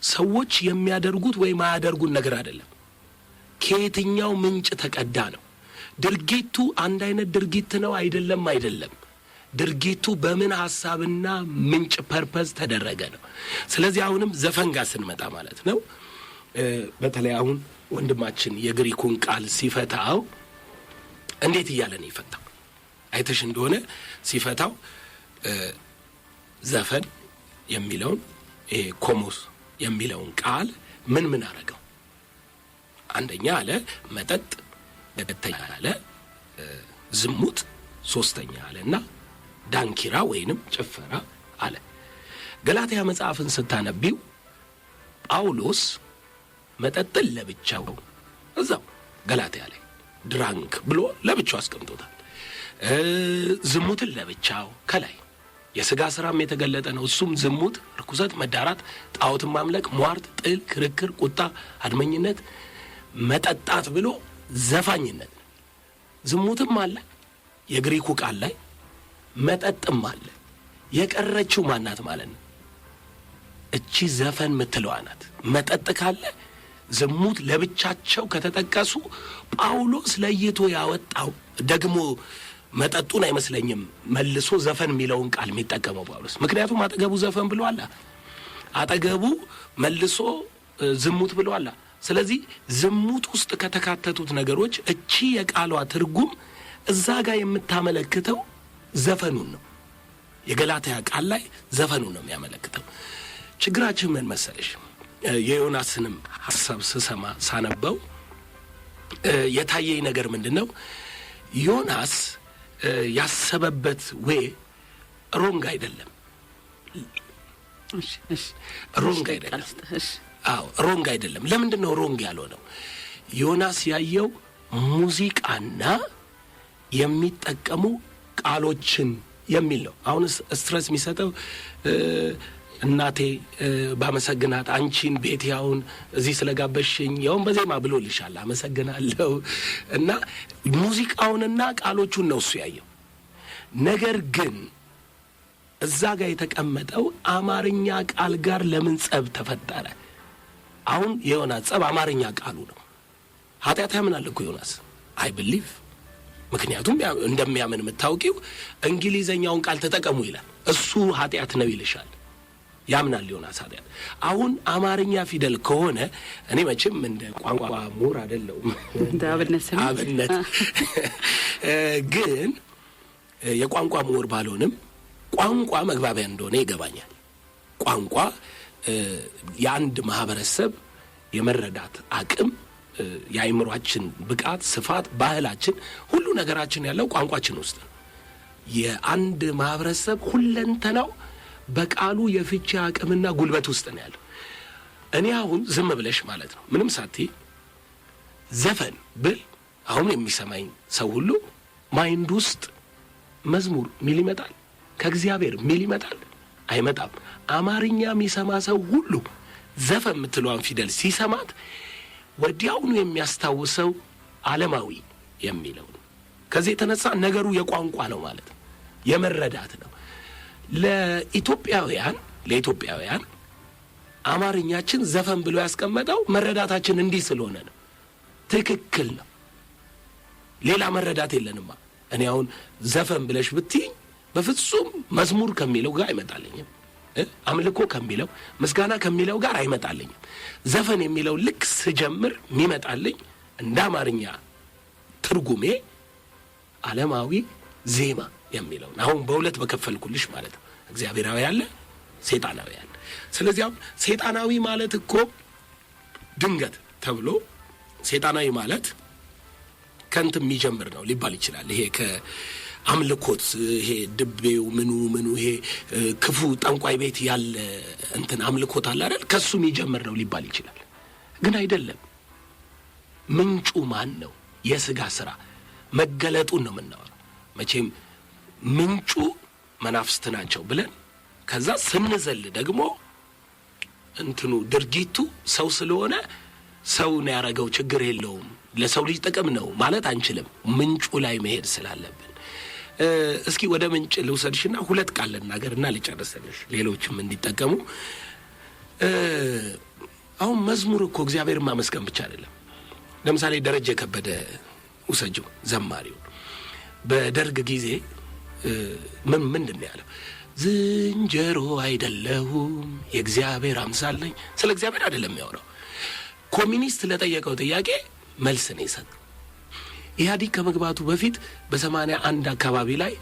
ሰዎች የሚያደርጉት ወይም አያደርጉት ነገር አይደለም። ከየትኛው ምንጭ ተቀዳ ነው። ድርጊቱ አንድ አይነት ድርጊት ነው አይደለም፣ አይደለም። ድርጊቱ በምን ሀሳብና ምንጭ purpose ተደረገ ነው። ስለዚህ አሁንም ዘፈን ጋር ስንመጣ ማለት ነው፣ በተለይ አሁን ወንድማችን የግሪኩን ቃል ሲፈታው እንዴት እያለ ነው የፈታው? አይተሽ እንደሆነ ሲፈታው ዘፈን የሚለውን፣ ይሄ ኮሞስ የሚለውን ቃል ምን ምን አረገው? አንደኛ አለ መጠጥ፣ ሁለተኛ አለ ዝሙት፣ ሶስተኛ አለ እና ዳንኪራ ወይንም ጭፈራ አለ። ገላትያ መጽሐፍን ስታነቢው ጳውሎስ መጠጥን ለብቻው እዛው ገላትያ ላይ drunk ብሎ ለብቻው አስቀምጦታል። ዝሙትን ለብቻው ከላይ የሥጋ ሥራም የተገለጠ ነው። እሱም ዝሙት፣ ርኩሰት፣ መዳራት፣ ጣዖትን ማምለክ፣ ሟርት፣ ጥል፣ ክርክር፣ ቁጣ፣ አድመኝነት፣ መጠጣት ብሎ ዘፋኝነት ነው። ዝሙትም አለ የግሪኩ ቃል ላይ፣ መጠጥም አለ። የቀረችው ማናት ማለት ነው? እቺ ዘፈን ምትለዋ ናት። መጠጥ ካለ፣ ዝሙት ለብቻቸው ከተጠቀሱ ጳውሎስ ለይቶ ያወጣው ደግሞ መጠጡን አይመስለኝም መልሶ ዘፈን የሚለውን ቃል የሚጠቀመው ጳውሎስ። ምክንያቱም አጠገቡ ዘፈን ብሏላ፣ አጠገቡ መልሶ ዝሙት ብሏላ። ስለዚህ ዝሙት ውስጥ ከተካተቱት ነገሮች እቺ የቃሏ ትርጉም እዛ ጋር የምታመለክተው ዘፈኑን ነው። የገላትያ ቃል ላይ ዘፈኑን ነው የሚያመለክተው። ችግራችን ምን መሰለሽ? የዮናስንም ሀሳብ ስሰማ ሳነበው የታየኝ ነገር ምንድን ነው? ዮናስ ያሰበበት way wrong አይደለም። Wrong አይደለም። አዎ፣ wrong አይደለም። ለምንድን ነው wrong ያልሆነው? ዮናስ ያየው ሙዚቃና የሚጠቀሙ ቃሎችን የሚል ነው። አሁን stress የሚሰጠው እናቴ ባመሰግናት፣ አንቺን ቤት ያውን እዚህ ስለጋበዝሽኝ ያውን በዜማ ብሎልሻል አመሰግናለሁ። እና ሙዚቃውንና ቃሎቹን ነው እሱ ያየው። ነገር ግን እዛ ጋር የተቀመጠው አማርኛ ቃል ጋር ለምን ጸብ ተፈጠረ? አሁን የዮናስ ጸብ አማርኛ ቃሉ ነው። ኃጢአት ያምናል እኮ ዮናስ፣ I believe። ምክንያቱም እንደሚያምን የምታውቂው እንግሊዘኛውን ቃል ተጠቀሙ ይላል። እሱ ኃጢአት ነው ይልሻል። ያምናል ዮናስ ኃጢአት። አሁን አማርኛ ፊደል ከሆነ እኔ መቼም እንደ ቋንቋ ምሁር አይደለሁም።
እንደ አብነት ስሜት።
አብነት ግን የቋንቋ ምሁር ባልሆንም ቋንቋ መግባቢያ እንደሆነ ይገባኛል። ቋንቋ የአንድ ማህበረሰብ የመረዳት አቅም፣ የአእምሯችን ብቃት፣ ስፋት፣ ባህላችን፣ ሁሉ ነገራችን ያለው ቋንቋችን ውስጥ ነው። የአንድ ማህበረሰብ ሁለንተናው በቃሉ የፍቺ አቅምና ጉልበት ውስጥ ነው ያለው። እኔ አሁን ዝም ብለሽ ማለት ነው ምንም ሳትይ ዘፈን ብል አሁን የሚሰማኝ ሰው ሁሉ mind ውስጥ መዝሙር ሚል ይመጣል፣ ከእግዚአብሔር ሚል ይመጣል? አይመጣም። አማርኛ የሚሰማ ሰው ሁሉ ዘፈን የምትለዋን ፊደል ሲሰማት ወዲያውኑ የሚያስታውሰው ዓለማዊ የሚለው ነው። ከዚህ የተነሳ ነገሩ የቋንቋ ነው ማለት ነው፣ የመረዳት ነው። ለኢትዮጵያውያን አማርኛችን ዘፈን ብሎ ያስቀመጠው መረዳታችን እንዲህ ስለሆነ ነው። ትክክል ነው። ሌላ መረዳት የለንማ። እኔ አሁን ዘፈን ብለሽ ብትይኝ በፍጹም መዝሙር ከሚለው ጋር አይመጣልኝም። አምልኮ ከሚለው፣ ምስጋና ከሚለው ጋር አይመጣልኝም። ዘፈን የሚለው ልክ ስጀምር የሚመጣልኝ እንደ አማርኛ ትርጉሜ ዓለማዊ ዜማ የሚለውን አሁን በሁለት በከፈልኩልሽ ማለት ነው። እግዚአብሔራዊ አለ፣ ሴጣናዊ አለ። ስለዚህ አሁን ሴጣናዊ ማለት እኮ ድንገት ተብሎ ሴጣናዊ ማለት ከእንትን የሚጀምር ነው ሊባል ይችላል። ይሄ ከአምልኮት፣ ይሄ ድቤው ምኑ ምኑ፣ ይሄ ክፉ ጠንቋይ ቤት ያለ እንትን አምልኮት አለ አይደል? ከሱ የሚጀምር ነው ሊባል ይችላል። ግን አይደለም። ምንጩ ማን ነው? የስጋ ስራ መገለጡን ነው የምናወራው። መቼም ምንጩ መናፍስት ናቸው ብለን ከዛ ስንዘል ደግሞ እንትኑ ድርጊቱ ሰው ስለሆነ ሰው ነው ያደረገው፣ ችግር የለውም፣ ለሰው ልጅ ጥቅም ነው ማለት አንችልም። ምንጩ ላይ መሄድ ስላለብን እስኪ ወደ ምንጭ ልውሰድሽና ሁለት ቃል ልናገርና ልጨርስልሽ፣ ሌሎችም እንዲጠቀሙ። አሁን መዝሙር እኮ እግዚአብሔርን ማመስገን ብቻ አይደለም። ለምሳሌ ደረጀ ከበደ ውሰጂው፣ ዘማሪው በደርግ ጊዜ ምን ምንድን ነው ያለው? ዝንጀሮ አይደለሁም፣ የእግዚአብሔር አምሳል ነኝ። ስለ እግዚአብሔር አይደለም የሚያወራው። ኮሚኒስት ለጠየቀው ጥያቄ መልስ ነው የሰጠው። ኢህአዲግ ከመግባቱ በፊት በ81 አካባቢ ላይ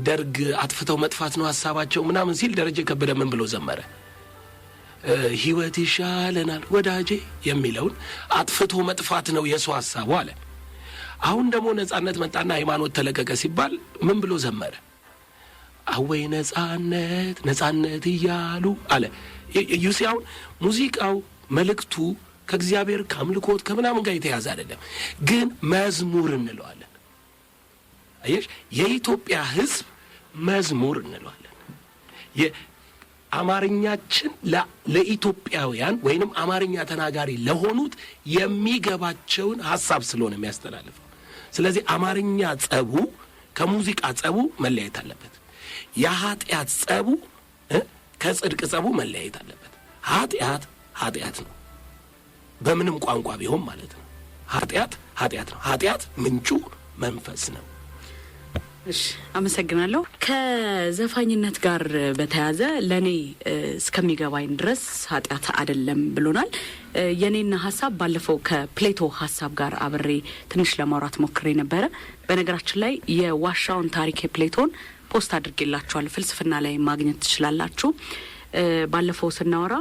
ደርግ አጥፍተው መጥፋት ነው ሀሳባቸው ምናምን ሲል ደረጀ ከበደ ምን ብሎ ዘመረ? ህይወት ይሻለናል ወዳጄ የሚለውን አጥፍቶ መጥፋት ነው የሱ ሀሳቡ አለ። አሁን ደግሞ ነጻነት መጣና ሃይማኖት ተለቀቀ ሲባል ምን ብሎ ዘመረ? አወይ ነጻነት ነጻነት እያሉ አለ። You see፣ አሁን ሙዚቃው መልእክቱ ከእግዚአብሔር ከአምልኮት ከምናምን ጋር የተያዘ አይደለም፣ ግን መዝሙር እንለዋለን። አየሽ፣ የኢትዮጵያ ሕዝብ መዝሙር እንለዋለን። አማርኛችን ለኢትዮጵያውያን ወይንም አማርኛ ተናጋሪ ለሆኑት የሚገባቸውን ሀሳብ ስለሆነ የሚያስተላልፈው። ስለዚህ አማርኛ ጸቡ ከሙዚቃ ጸቡ መለያየት አለበት። የኃጢአት ጸቡ ከጽድቅ ጸቡ መለያየት አለበት። ኃጢአት ኃጢአት ነው፣ በምንም ቋንቋ ቢሆን ማለት ነው። ኃጢአት ኃጢአት ነው። ኃጢአት ምንጩ መንፈስ ነው።
እሺ፣ አመሰግናለሁ። ከዘፋኝነት ጋር በተያያዘ ለእኔ እስከሚገባኝ ድረስ ኃጢአት አይደለም ብሎናል። የኔና ሀሳብ ባለፈው ከፕሌቶ ሀሳብ ጋር አብሬ ትንሽ ለማውራት ሞክሬ ነበረ። በነገራችን ላይ የዋሻውን ታሪክ የፕሌቶን post አድርጌላችኋል። ፍልስፍና ላይ ማግኘት ትችላላችሁ። ባለፈው ስናወራ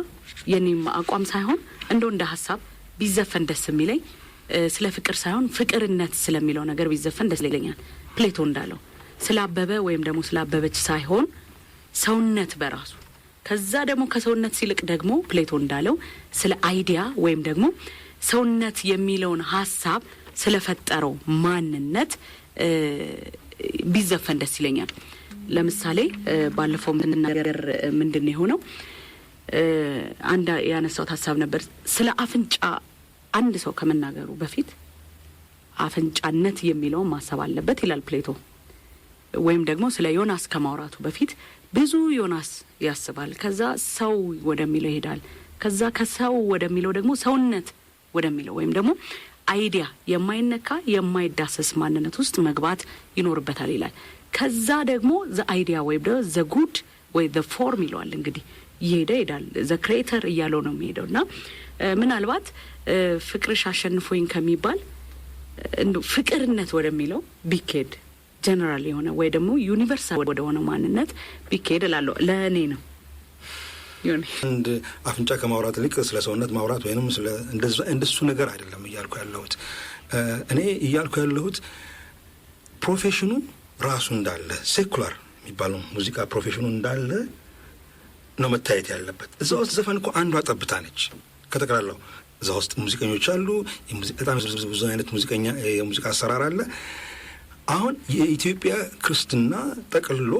የኔም አቋም ሳይሆን እንደው እንደ ሀሳብ ቢዘፈን ደስ የሚለኝ ስለ ፍቅር ሳይሆን ፍቅርነት ስለሚለው ነገር ቢዘፈን ደስ ይለኛል። ፕሌቶ እንዳለው ስለ አበበ ወይም ደግሞ ስለ አበበች ሳይሆን ሰውነት በራሱ፣ ከዛ ደግሞ ከሰውነት ሲልቅ ደግሞ ፕሌቶ እንዳለው ስለ idea ወይም ደግሞ ሰውነት የሚለውን ሀሳብ ስለፈጠረው ማንነት ቢዘፈን ደስ ይለኛል። ለምሳሌ ባለፈው ምንናገር ምንድን ነው የሆነው? አንድ ያነሳሁት ሀሳብ ነበር። ስለ አፍንጫ አንድ ሰው ከመናገሩ በፊት አፍንጫነት የሚለውን ማሰብ አለበት ይላል ፕሌቶ። ወይም ደግሞ ስለ ዮናስ ከማውራቱ በፊት ብዙ ዮናስ ያስባል። ከዛ ሰው ወደሚለው ይሄዳል። ከዛ ከሰው ወደሚለው ደግሞ ሰውነት ወደሚለው ወይም ደግሞ idea፣ የማይነካ የማይዳሰስ ማንነት ውስጥ መግባት ይኖርበታል ይላል። ከዛ ደግሞ the idea ወይም ደግሞ the good ወይ the form ይለዋል። እንግዲህ እየሄደ ይሄዳል። The creator እያለው ነው የሚሄደው። እና ምናልባት ፍቅርሽ አሸንፎኝ ከሚባል ፍቅርነት ወደሚለው ቢኬድ፣ ጀነራል የሆነ ወይ ደግሞ universal ወደ ሆነው ማንነት ቢኬድ እላለሁ። ለእኔ ነው።
አንድ አፍንጫ ከማውራት ይልቅ ስለ ሰውነት ማውራት ወይንም ስለ እንደሱ ነገር አይደለም እያልኩ ያለሁት። እኔ እያልኩ ያለሁት profession ኑ ራሱ እንዳለ secular የሚባለው ሙዚቃ profession ኑ እንዳለ ነው መታየት ያለበት። እዛ ውስጥ ዘፈን እኮ አንዷ ጠብታ ነች ከጠቅላላው። እዛ ውስጥ ሙዚቀኞች አሉ። በጣም ብዙ አይነት ሙዚቀኛ የሙዚቃ አሰራር አለ። አሁን የኢትዮጵያ ክርስትና ጠቅልሎ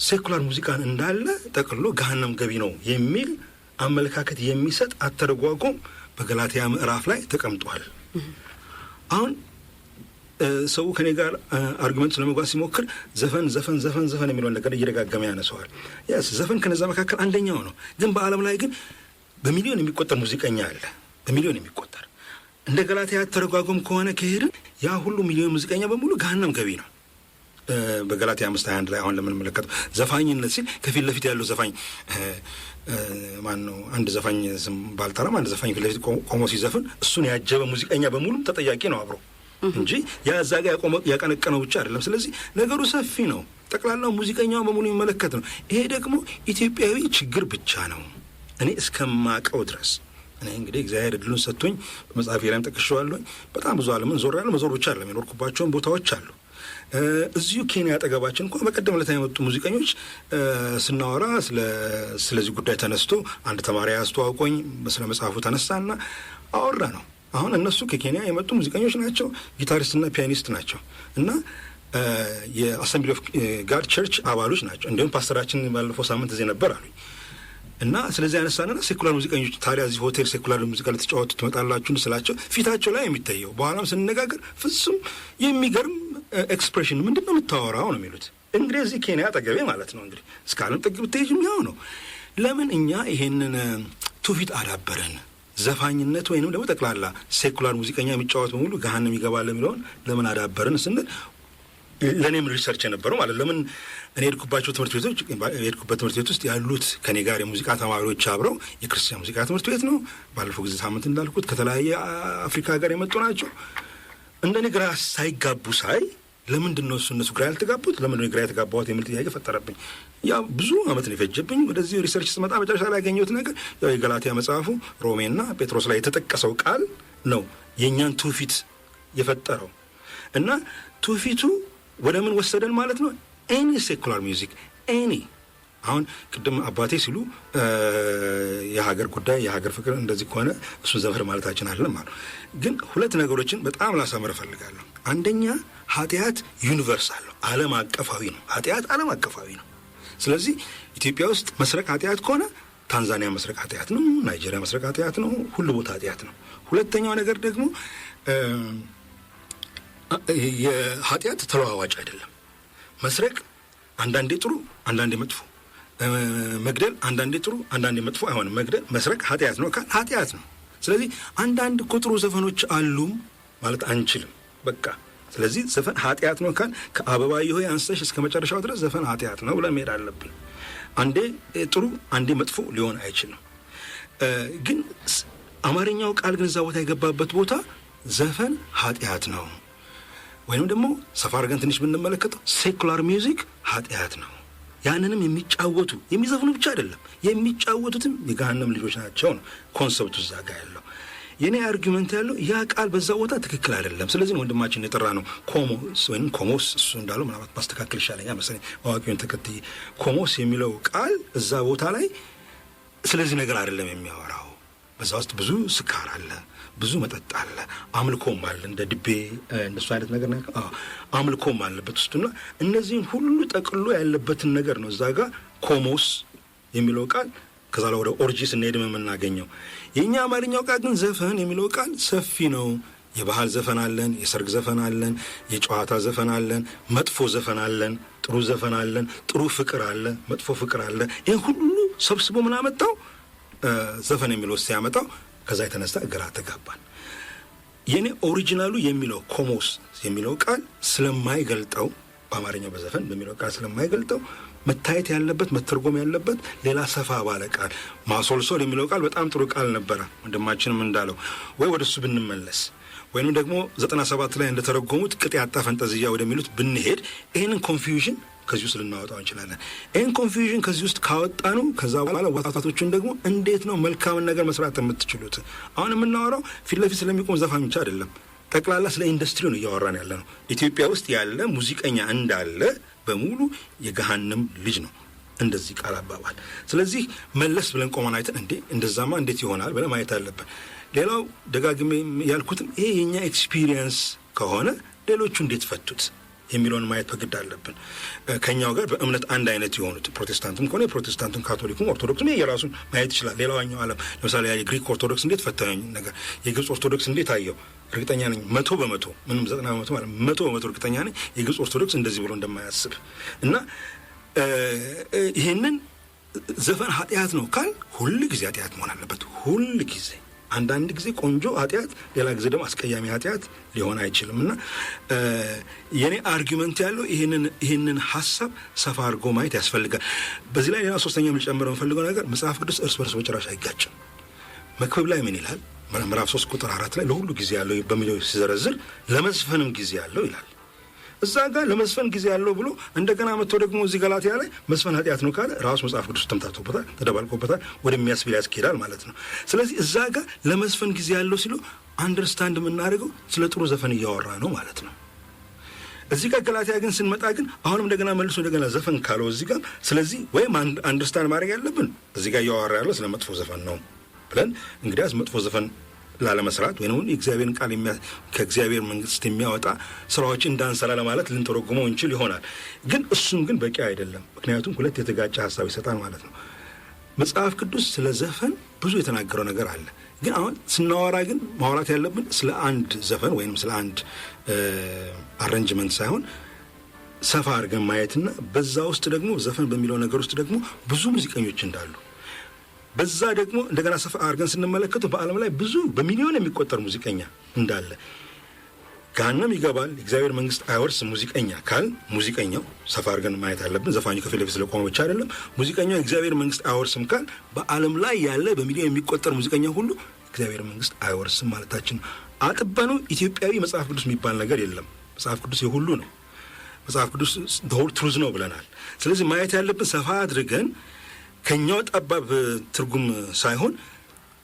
secular ሙዚቃን እንዳለ ጠቅልሎ ገሃነም ገቢ ነው የሚል አመለካከት የሚሰጥ አተረጓጎም በገላትያ ምዕራፍ ላይ ተቀምጧል። አሁን ሰው ከኔ ጋር argument ለመጓዝ ሲሞክር ዘፈን ዘፈን ዘፈን ዘፈን የሚለውን ነገር እየደጋገመ ያነሰዋል። Yes፣ ዘፈን ከነዛ መካከል አንደኛው ነው። ግን በዓለም ላይ ግን በሚሊዮን የሚቆጠር ሙዚቀኛ አለ። በሚሊዮን የሚቆጠር። እንደ ገላትያ አተረጓጎም ከሆነ ከሄድን ያ ሁሉ ሚሊዮን ሙዚቀኛ በሙሉ ገሃነም ገቢ ነው። በገላትያ 5:21 ላይ አሁን ለምንመለከተው ዘፋኝነት ሲል ከፊት ለፊት ያለው ዘፋኝ ማን ነው? አንድ ዘፋኝ ስም ባልጠራም አንድ ዘፋኝ ፊት ለፊት ቆሞ ሲዘፍን እሱን ያጀበ ሙዚቀኛ በሙሉም ተጠያቂ ነው አብሮ እንጂ ያ እዛ ጋር ያቀነቀነው ብቻ አይደለም። ስለዚህ ነገሩ ሰፊ ነው። ጠቅላላው ሙዚቀኛውን በሙሉ የሚመለከት ነው። ይሄ ደግሞ ኢትዮጵያዊ ችግር ብቻ ነው እኔ እስከማቀው ድረስ። እኔ እንግዲህ እግዚአብሔር እድሉን ሰጥቶኝ በመጽሐፌ ላይም ጠቅሼዋለሁኝ። በጣም ብዙ ዓለምን ዞሬያለሁ። መዞር ብቻ አይደለም፣ የኖርኩባቸውን ቦታዎች አሉ። እዚሁ ኬንያ አጠገባችን እንኳ በቀደም ዕለት የመጡ ሙዚቀኞች ስናወራ ስለዚህ ጉዳይ ተነስቶ አንድ ተማሪ አስተዋውቆኝ ስለ መጽሐፉ ተነሳና አወራ ነው። አሁን እነሱ ከኬንያ የመጡ ሙዚቀኞች ናቸው፣ guitarist ና pianist ናቸው እና የ Assembly of God Church አባሎች ናቸው። እንዲሁም ፓስተራችን ባለፈው ሳምንት እዚህ ነበር አሉኝ። እና ስለዚህ ያነሳንና secular ሙዚቀኞች ታዲያ እዚህ ሆቴል secular ሙዚቃ ልትጫወቱ ትመጣላችሁን ስላቸው ፊታቸው ላይ የሚታየው፣ በኋላም ስንነጋገር ፍጹም የሚገርም expression፣ ምንድን ነው የምታወራው ነው የሚሉት። እንግዲህ እዚህ ኬንያ አጠገቤ ማለት ነው። እንግዲህ እስከ ዓለም ጥግ ብትሄጂም ያው ነው። ለምን እኛ ይሄንን ትውፊት አዳበረን? ዘፋኝነት ወይንም ደግሞ ጠቅላላ secular ሙዚቀኛ የሚጫወት በሙሉ ገሃነም ይገባል የሚለውን ለምን አዳበርን ስንል ለእኔም research የነበረው ማለት ለምን እኔ የሄድኩባቸው ትምህርት ቤቶች፣ የሄድኩበት ትምህርት ቤት ውስጥ ያሉት ከኔ ጋር የሙዚቃ ተማሪዎች አብረው የክርስቲያን ሙዚቃ ትምህርት ቤት ነው። ባለፈው ጊዜ ሳምንት እንዳልኩት ከተለያየ አፍሪካ ሀገር የመጡ ናቸው። እንደ እኔ ግራ ሳይጋቡ ሳይ ለምንድን ነው እሱ እነሱ ግራ ያልተጋቡት፣ ለምንድን ነው ግራ የተጋባሁት የሚል ጥያቄ ፈጠረብኝ። ያው ብዙ አመት ነው የፈጀብኝ። ወደዚህ research ስመጣ መጨረሻ ላይ ያገኘሁት ነገር ያው የገላትያ መጽሐፉ ሮሜና ጴጥሮስ ላይ የተጠቀሰው ቃል ነው የእኛን ትውፊት የፈጠረው። እና ትውፊቱ ወደ ምን ወሰደን ማለት ነው? Any secular music፣ any አሁን ቅድም አባቴ ሲሉ የሀገር ጉዳይ፣ የሀገር ፍቅር እንደዚህ ከሆነ እሱን ዘፈን ማለታችን አይደለም አሉ። ግን ሁለት ነገሮችን በጣም ላሰምር እፈልጋለሁ። አንደኛ ኃጢአት universal ነው፣ ዓለም አቀፋዊ ነው። ኃጢአት ዓለም አቀፋዊ ነው። ስለዚህ ኢትዮጵያ ውስጥ መስረቅ ኃጢአት ከሆነ ታንዛኒያ መስረቅ ኃጢአት ነው፣ ናይጄሪያ መስረቅ ኃጢአት ነው፣ ሁሉ ቦታ ኃጢአት ነው። ሁለተኛው ነገር ደግሞ የኃጢአት ተለዋዋጭ አይደለም። መስረቅ አንዳንዴ ጥሩ፣ አንዳንዴ መጥፎ፣ መግደል አንዳንዴ ጥሩ፣ አንዳንዴ መጥፎ አይሆንም። መግደል፣ መስረቅ ኃጢአት ነው ካል ኃጢአት ነው። ስለዚህ አንዳንድ እኮ ጥሩ ዘፈኖች አሉም ማለት አንችልም። በቃ ስለዚህ ዘፈን ኃጢአት ነው ካል ከአበባየሁ ሆይ አንስተሽ እስከ መጨረሻው ድረስ ዘፈን ኃጢአት ነው ብለን መሄድ አለብን። አንዴ ጥሩ አንዴ መጥፎ ሊሆን አይችልም። ግን አማርኛው ቃል ግን እዛ ቦታ የገባበት ቦታ ዘፈን ኃጢአት ነው ወይንም ደግሞ ሰፋ አድርገን ትንሽ ብንመለከተው secular music ኃጢአት ነው። ያንንም የሚጫወቱ፣ የሚዘፍኑ ብቻ አይደለም፣ የሚጫወቱትም የገሃነም ልጆች ናቸው ነው concept ኡ እዛ ጋር ያለው። የኔ argument ያለው ያ ቃል በዛ ቦታ ትክክል አይደለም። ስለዚህ ነው ወንድማችን የጠራ ነው ኮሞስ ወይም ኮሞስ፣ እሱ እንዳለው ምናልባት ማስተካከል ይሻለኛል መሰለኝ አዋቂውን ተከትዬ፣ ኮሞስ የሚለው ቃል እዛ ቦታ ላይ ስለዚህ ነገር አይደለም የሚያወራው። በዛ ውስጥ ብዙ ስካር አለ፣ ብዙ መጠጥ አለ፣ አምልኮም አለ፣ እንደ ድቤ እንደሱ አይነት ነገር ነው። አምልኮም አለበት ውስጡና እነዚህን ሁሉ ጠቅሎ ያለበትን ነገር ነው እዛ ጋር ኮሞስ የሚለው ቃል። ከዛ ላይ ወደ orgy ስንሄድም የምናገኘው። የእኛ አማርኛው ቃል ግን ዘፈን የሚለው ቃል ሰፊ ነው። የባህል ዘፈን አለን፣ የሰርግ ዘፈን አለን፣ የጨዋታ ዘፈን አለን፣ መጥፎ ዘፈን አለን፣ ጥሩ ዘፈን አለን፣ ጥሩ ፍቅር አለ፣ መጥፎ ፍቅር አለ። ይህ ሁሉ ሰብስቦ ምን አመጣው? ዘፈን የሚለው ሲያመጣው ከዛ የተነሳ ግራ ተጋባን። የኔ original ኡ የሚለው ኮሞስ የሚለው ቃል ስለማይገልጠው፣ በአማርኛው በዘፈን በሚለው ቃል ስለማይገልጠው መታየት ያለበት፣ መተርጎም ያለበት ሌላ ሰፋ ባለ ቃል፣ ማሶልሶል የሚለው ቃል በጣም ጥሩ ቃል ነበረ። ወንድማችንም እንዳለው ወይ ወደ እሱ ብንመለስ ወይንም ደግሞ 97 ላይ እንደተረጎሙት ቅጥ ያጣ ፈንጠዝያ ወደሚሉት ብንሄድ ይህንን confusion ከዚህ ውስጥ ልናወጣው እንችላለን። ይህን confusion ከዚህ ውስጥ ካወጣነው ከዛ በኋላ ወጣቶቹን ደግሞ እንዴት ነው መልካምን ነገር መስራት የምትችሉት? አሁን የምናወራው ፊት ለፊት ስለሚቆም ዘፋኝ ብቻ አይደለም። ጠቅላላ ስለ ኢንዱስትሪው ነው እያወራን ያለ ነው። ኢትዮጵያ ውስጥ ያለ ሙዚቀኛ እንዳለ በሙሉ የገሃነም ልጅ ነው እንደዚህ ቃል አባባል። ስለዚህ መለስ ብለን ቆመን አይተን እንዴ እንደዛማ እንዴት ይሆናል ብለን ማየት አለብን። ሌላው ደጋግሜ ያልኩትም ይሄ የኛ experience ከሆነ ሌሎቹ እንዴት ፈቱት የሚለውን ማየት በግድ አለብን። ከኛው ጋር በእምነት አንድ አይነት የሆኑት ፕሮቴስታንትም ከሆነ ፕሮቴስታንቱም፣ ካቶሊኩም፣ ኦርቶዶክስም የራሱን ማየት ይችላል። ሌላኛው ዓለም ለምሳሌ የግሪክ ኦርቶዶክስ እንዴት ፈታኝ ነገር፣ የግብፅ ኦርቶዶክስ እንዴት አየው? እርግጠኛ ነኝ 100%፣ ምንም 90% ማለት 100% እርግጠኛ ነኝ የግብፅ ኦርቶዶክስ እንደዚህ ብሎ እንደማያስብ። እና ይህንን ዘፈን ኃጢአት ነው ካል ሁል ጊዜ ኃጢአት መሆን አለበት። ሁል ጊዜ አንዳንድ ጊዜ ቆንጆ ኃጢአት፣ ሌላ ጊዜ ደግሞ አስቀያሚ ኃጢአት ሊሆን አይችልም። እና የኔ argument ያለው ይህንን ሀሳብ ሰፋ አድርጎ ማየት ያስፈልጋል። በዚህ ላይ ሌላ ሶስተኛ ልጨምረው የምፈልገው ነገር መጽሐፍ ቅዱስ እርስ በርስ በጭራሽ አይጋጭም። መክብብ ላይ ምን ይላል? ምዕራፍ 3 ቁጥር 4 ላይ ለሁሉ ጊዜ ያለው በሚለው ሲዘረዝር ለመዝፈንም ጊዜ ያለው ይላል። እዛ ጋር ለመዝፈን ጊዜ ያለው ብሎ እንደገና መጥቶ ደግሞ እዚህ ገላትያ ላይ መዝፈን ኃጢአት ነው ካለ ራሱ መጽሐፍ ቅዱስ ተምታቶበታል፣ ተደባልቆበታል፣ ወደሚያስብል ያስኬዳል ማለት ነው። ስለዚህ እዛ ጋር ለመዝፈን ጊዜ ያለው ሲሉ understand የምናደርገው ስለ ጥሩ ዘፈን እያወራ ነው ማለት ነው። እዚህ ጋር ገላትያ ግን ስንመጣ ግን አሁንም እንደገና መልሶ እንደገና ዘፈን ካለው እዚህ ጋር፣ ስለዚህ ወይም understand ማድረግ ያለብን እዚህ ጋር እያወራ ያለው ስለ መጥፎ ዘፈን ነው ብለን እንግዲያስ መጥፎ ዘፈን ላለመስራት ወይም የእግዚአብሔርን ቃል ከእግዚአብሔር መንግስት የሚያወጣ ስራዎች እንዳንሰራ ለማለት ልንተረጉመው እንችል ይሆናል። ግን እሱም ግን በቂ አይደለም። ምክንያቱም ሁለት የተጋጨ ሀሳብ ይሰጣል ማለት ነው። መጽሐፍ ቅዱስ ስለ ዘፈን ብዙ የተናገረው ነገር አለ። ግን አሁን ስናወራ ግን ማውራት ያለብን ስለ አንድ ዘፈን ወይም ስለ አንድ arrangement ሳይሆን ሰፋ አድርገን ማየትና በዛ ውስጥ ደግሞ ዘፈን በሚለው ነገር ውስጥ ደግሞ ብዙ ሙዚቀኞች እንዳሉ፣ በዛ ደግሞ እንደገና ሰፋ አድርገን ስንመለከተው በዓለም ላይ ብዙ በሚሊዮን የሚቆጠር ሙዚቀኛ እንዳለ፣ ገሃነም ይገባል፣ እግዚአብሔር መንግስት አይወርስም ሙዚቀኛ ካል ሙዚቀኛው ሰፋ አድርገን ማየት አለብን። ዘፋኙ ከፊት ለፊት ስለቆመ ብቻ አይደለም። ሙዚቀኛው እግዚአብሔር መንግስት አይወርስም ካል በዓለም ላይ ያለ በሚሊዮን የሚቆጠር ሙዚቀኛ ሁሉ እግዚአብሔር መንግስት አይወርስም ማለታችን ነው። አጥበነው ኢትዮጵያዊ መጽሐፍ ቅዱስ የሚባል ነገር የለም። መጽሐፍ ቅዱስ የሁሉ ነው። መጽሐፍ ቅዱስ whole truth ነው ብለናል። ስለዚህ ማየት ያለብን ሰፋ አድርገን ከኛው ጠባብ ትርጉም ሳይሆን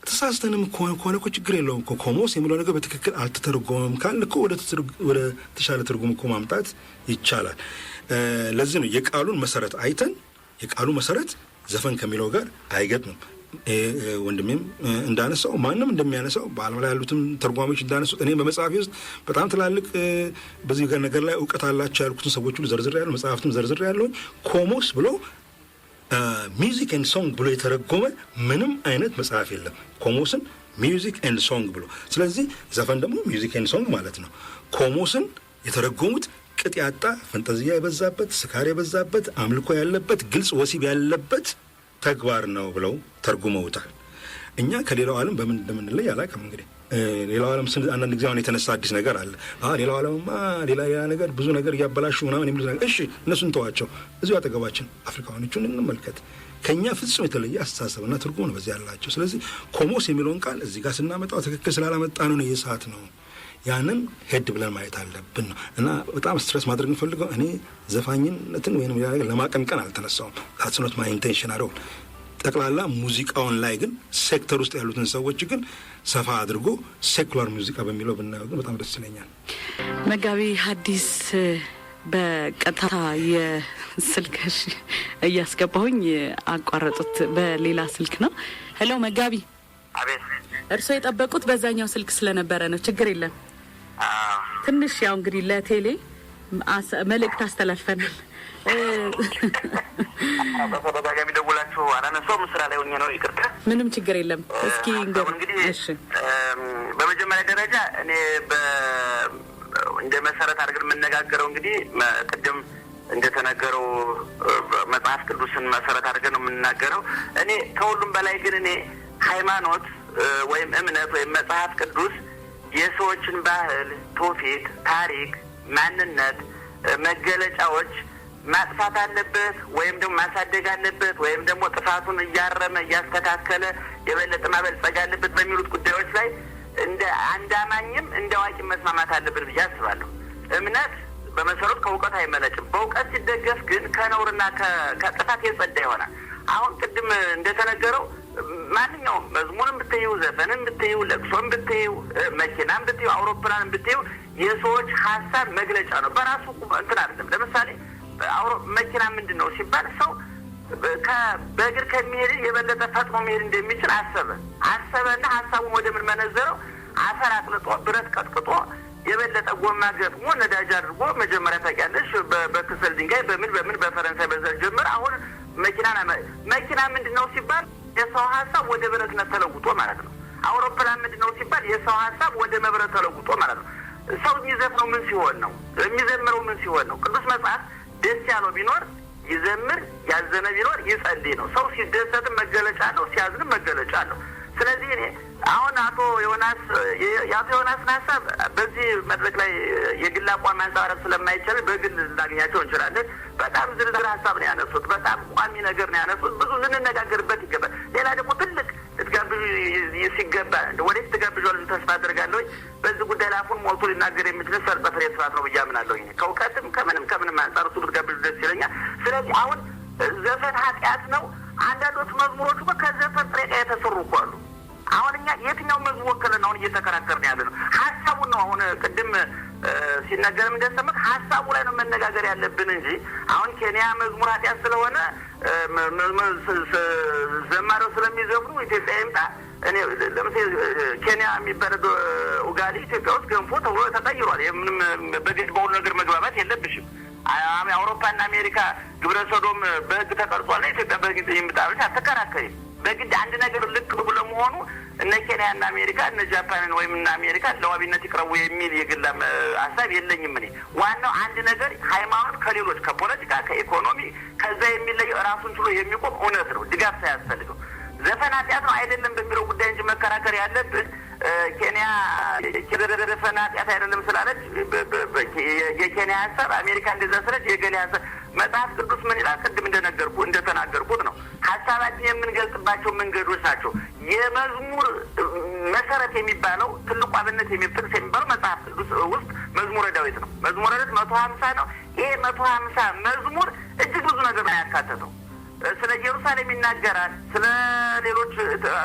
ተሳስተንም ከሆነ እኮ ችግር የለውም እኮ፣ ኮሞስ የሚለው ነገር በትክክል አልተተረጎመም ካል እኮ ወደ ተሻለ ትርጉም እኮ ማምጣት ይቻላል። ለዚህ ነው የቃሉን መሰረት አይተን የቃሉ መሰረት ዘፈን ከሚለው ጋር አይገጥምም። ወንድሜም እንዳነሳው፣ ማንም እንደሚያነሳው፣ በዓለም ላይ ያሉትም ተርጓሚዎች እንዳነሱት፣ እኔም በመጽሐፌ ውስጥ በጣም ትላልቅ በዚህ ነገር ላይ እውቀት አላቸው ያልኩትን ሰዎች ሁሉ ዘርዝሬያለሁ፣ መጽሐፍትም ዘርዝሬያለሁኝ። ኮሞስ ብሎ music and song ብሎ የተረጎመ ምንም አይነት መጽሐፍ የለም። ኮሞስን music and song ብሎ፣ ስለዚህ ዘፈን ደግሞ music and song ማለት ነው። ኮሞስን የተረጎሙት ቅጥ ያጣ ፈንጠዝያ የበዛበት፣ ስካር የበዛበት፣ አምልኮ ያለበት፣ ግልጽ ወሲብ ያለበት ተግባር ነው ብለው ተርጉመውታል። እኛ ከሌላው ዓለም በምን እንደምንለይ አላውቅም። እንግዲህ ሌላው ዓለም አንዳንድ ጊዜ አሁን የተነሳ አዲስ ነገር አለ። ሌላው ዓለምማ ሌላ ሌላ ነገር ብዙ ነገር እያበላሹ ምናምን የሚሉት ነገር፣ እሺ እነሱን ተዋቸው። እዚሁ አጠገባችን አፍሪካውያኖቹን እንመልከት። ከእኛ ፍጹም የተለየ አስተሳሰብና ትርጉም ነው በዚህ ያላቸው። ስለዚህ ኮሞስ የሚለውን ቃል እዚህ ጋር ስናመጣው ትክክል ስላላመጣ ነው የሰዓት ነው። ያንን ሄድ ብለን ማየት አለብን ነው። እና በጣም stress ማድረግ የምፈልገው እኔ ዘፋኝነትን ወይም ሌላ ነገር ለማቀንቀን አልተነሳውም። That's not my intention at all። ጠቅላላ ሙዚቃውን ላይ ግን ሴክተር ውስጥ ያሉትን ሰዎች ግን ሰፋ አድርጎ secular ሙዚቃ በሚለው ብናየው ግን በጣም ደስ ይለኛል።
መጋቢ ሐዲስ፣ በቀጥታ የስልክ እያስገባሁኝ አቋረጡት። በሌላ ስልክ ነው። Hello መጋቢ።
አቤት።
እርስዎ የጠበቁት በዛኛው ስልክ ስለነበረ ነው። ችግር የለም። ትንሽ ያው እንግዲህ ለቴሌ መልእክት አስተላልፈናል።
በተደጋጋሚ ደውላችሁ አላነሳውም። ስራ ላይ ሆኜ ነው፣ ይቅርታ።
ምንም ችግር የለም። እስኪ
እንግዲህ በመጀመሪያ ደረጃ እኔ እንደ መሰረት አድርገን የምነጋገረው እንግዲህ ቅድም እንደተነገረው መጽሐፍ ቅዱስን መሰረት አድርገን ነው የምንናገረው። እኔ ከሁሉም በላይ ግን እኔ ሃይማኖት ወይም እምነት ወይም መጽሐፍ ቅዱስ የሰዎችን ባህል፣ ትውፊት፣ ታሪክ፣ ማንነት መገለጫዎች ማጥፋት አለበት ወይም ደግሞ ማሳደግ አለበት ወይም ደግሞ ጥፋቱን እያረመ እያስተካከለ የበለጠ ማበልጸግ አለበት በሚሉት ጉዳዮች ላይ እንደ አንድ አማኝም እንደ አዋቂ መስማማት አለብን ብዬ አስባለሁ። እምነት በመሰረቱ ከእውቀት አይመነጭም። በእውቀት ሲደገፍ ግን ከነውርና ከጥፋት የጸዳ ይሆናል። አሁን ቅድም እንደተነገረው ማንኛውም መዝሙርም ብትይው፣ ዘፈንም ብትይው፣ ለቅሶም ብትይው፣ መኪናም ብትይው፣ አውሮፕላንም ብትይው የሰዎች ሀሳብ መግለጫ ነው። በራሱ እንትን አይደለም። ለምሳሌ መኪና ምንድን ነው ሲባል ሰው በእግር ከሚሄድ የበለጠ ፈጥኖ መሄድ እንደሚችል አሰበና ሀሳቡን ወደ ምን መነዘረው? አፈር አቅልጦ ብረት ቀጥቅጦ የበለጠ ጎማ ገጥሞ ነዳጅ አድርጎ መጀመሪያ ታውቂያለሽ፣ በክሰል ድንጋይ በምን በምን በፈረንሳይ በዛ ጀመር። አሁን መኪና ምንድን ነው ሲባል የሰው ሀሳብ ወደ ብረትነት ተለውጦ ማለት ነው። አውሮፕላን ምንድን ነው ሲባል የሰው ሀሳብ ወደ መብረት ተለውጦ ማለት ነው። ሰው የሚዘፍነው ምን ሲሆን ነው? የሚዘምረው ምን ሲሆን ነው? ቅዱስ መጽሐፍ ደስ ያለው ቢኖር ይዘምር፣ ያዘነ ቢኖር ይጸልይ ነው። ሰው ሲደሰትም መገለጫ አለው፣ ሲያዝንም መገለጫ አለው። ስለዚህ እኔ አሁን አቶ ዮናስ የአቶ ዮናስን ሀሳብ በዚህ መድረክ ላይ የግል አቋም ማንጸባረቅ ስለማይቻል በግል ልናገኛቸው እንችላለን። በጣም ዝርዝር ሀሳብ ነው ያነሱት። በጣም ቋሚ ነገር ነው ያነሱት። ብዙ ልንነጋገርበት ይገባል። ሌላ ደግሞ ትልቅ ልትጋብዙ ሲገባ ወደፊት ትጋብዣለሁ ተስፋ አደርጋለሁ። በዚህ ጉዳይ ላይ አፉን ሞልቶ ሊናገር የሚችል ሰርጸ ፍሬ ስብሐት ነው ብዬ አምናለሁ። ከእውቀትም ከምንም ከምንም አንጻር እሱ ብትጋብዙ ደስ ይለኛል። ስለዚህ አሁን ዘፈን ኃጢአት ነው። አንዳንዶቹ መዝሙሮች እኮ ከዘፈን ጥሬ ዕቃ የተሰሩ እኮ አሉ። አሁን እኛ የትኛው መዝሙር ወክለን አሁን እየተከራከርን ያለ ነው? ሀሳቡን ነው። አሁን ቅድም ሲነገርም እንደሰማህ ሀሳቡ ላይ ነው መነጋገር ያለብን እንጂ አሁን ኬንያ መዝሙር ኃጢአት ስለሆነ ዘማሪው ስለሚዘፍኑ ኢትዮጵያ ይምጣ። እኔ ለምሳሌ ኬንያ የሚባል ኡጋሊ ኢትዮጵያ ውስጥ ገንፎ ተብሎ ተቀይሯል። ምንም በግድ በሁሉ ነገር መግባባት የለብሽም። አውሮፓና አሜሪካ ግብረ ሰዶም በሕግ ተቀርጿል። ኢትዮጵያ በሕግ ይምጣ ብለሽ አትከራከሪም። በግድ አንድ ነገር ልክ ለመሆኑ እነ ኬንያ እና አሜሪካ እነ ጃፓንን ወይም እነ አሜሪካ ለዋቢነት ይቅረቡ የሚል የግል ሀሳብ የለኝም። እኔ ዋናው አንድ ነገር ሃይማኖት ከሌሎች ከፖለቲካ፣ ከኢኮኖሚ ከዛ የሚለየው ራሱን ችሎ የሚቆም እውነት ነው፣ ድጋፍ ሳያስፈልገው። ዘፈን ኃጢአት ነው አይደለም በሚለው ጉዳይ እንጂ መከራከር ያለብን ኬንያ ዘፈን ኃጢአት አይደለም ስላለች የኬንያ ሀሳብ፣ አሜሪካ እንደዛ ስላለች የገሌ ሀሳብ። መጽሐፍ ቅዱስ ምን ይላል? ቅድም እንደነገርኩ እንደተናገርኩት ነው። ሀሳባችን የምንገልጽባቸው መንገዶች ናቸው። የመዝሙር መሰረት የሚባለው ትልቁ አብነት ጥቅስ የሚባለው መጽሐፍ ቅዱስ ውስጥ መዝሙረ ዳዊት ነው። መዝሙረ ዳዊት 150 ነው። ይሄ 150 መዝሙር እጅግ ብዙ ነገር ነው ያካተተው። ስለ ኢየሩሳሌም ይናገራል። ስለ ሌሎች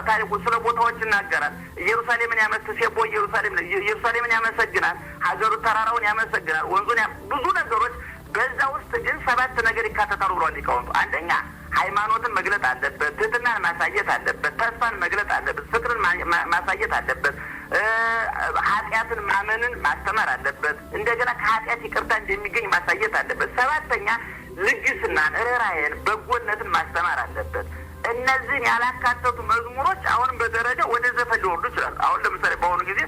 ታሪኮች፣ ስለ ቦታዎች ይናገራል። ኢየሩሳሌምን ያመስሴቦ ኢየሩሳሌምን ያመሰግናል። ሀገሩ ተራራውን ያመሰግናል። ወንዙን፣ ብዙ ነገሮች። በዛ ውስጥ ግን 7 ነገር ይካተታሉ ብሏል ሊቃውንቱ። አንደኛ ሃይማኖትን መግለጥ አለበት፣ ትህትናን ማሳየት አለበት፣ ተስፋን መግለጥ አለበት፣ ፍቅርን ማሳየት አለበት፣ ኃጢአትን ማመንን ማስተማር አለበት፣ እንደገና ከኃጢአት ይቅርታ እንደሚገኝ ማሳየት አለበት። 7ኛ ልግስናን፣ ርኅራኄን፣ በጎነትን ማስተማር አለበት። እነዚህን ያላካተቱ መዝሙሮች አሁንም በደረጃ ወደ ዘፈን ሊወርዱ ይችላሉ። አሁን ለምሳሌ በአሁኑ ጊዜ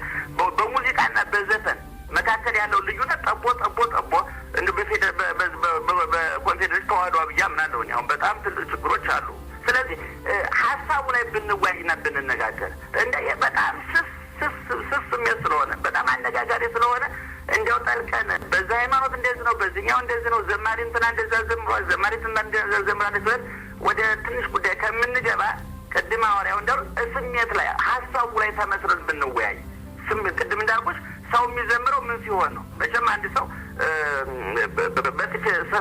በሙዚቃና በዘፈን መካከል ያለው ልዩነት ጠቦ ጠቦ ጠቦ እንደ በኮንፌዴሬሽን ተዋህዶ ብዬ አምናለሁ። አሁን በጣም ትልቅ ችግሮች አሉ። ስለዚህ ሀሳቡ ላይ ብንወያይና ብንነጋገር እንደ በጣም ስስ ስስ ስስ ስሜት ስለሆነ በጣም አነጋጋሪ ስለሆነ እንዲያው ጠልቀን በዛ ሃይማኖት እንደዚህ ነው፣ በዚህኛው እንደዚህ ነው፣ ዘማሪ እንትና እንደዛ ዘምሯል፣ ዘማሪ እንትና እንደዛ ዘምራለች ብለን ወደ ትንሽ ጉዳይ ከምንገባ ቅድም ሐዋርያው እንዳሉ ስሜት ላይ ሀሳቡ ላይ ተመስረን ብንወያይ። ቅድም እንዳልኩሽ ሰው የሚዘምረው ምን ሲሆን ነው? መቼም አንድ ሰው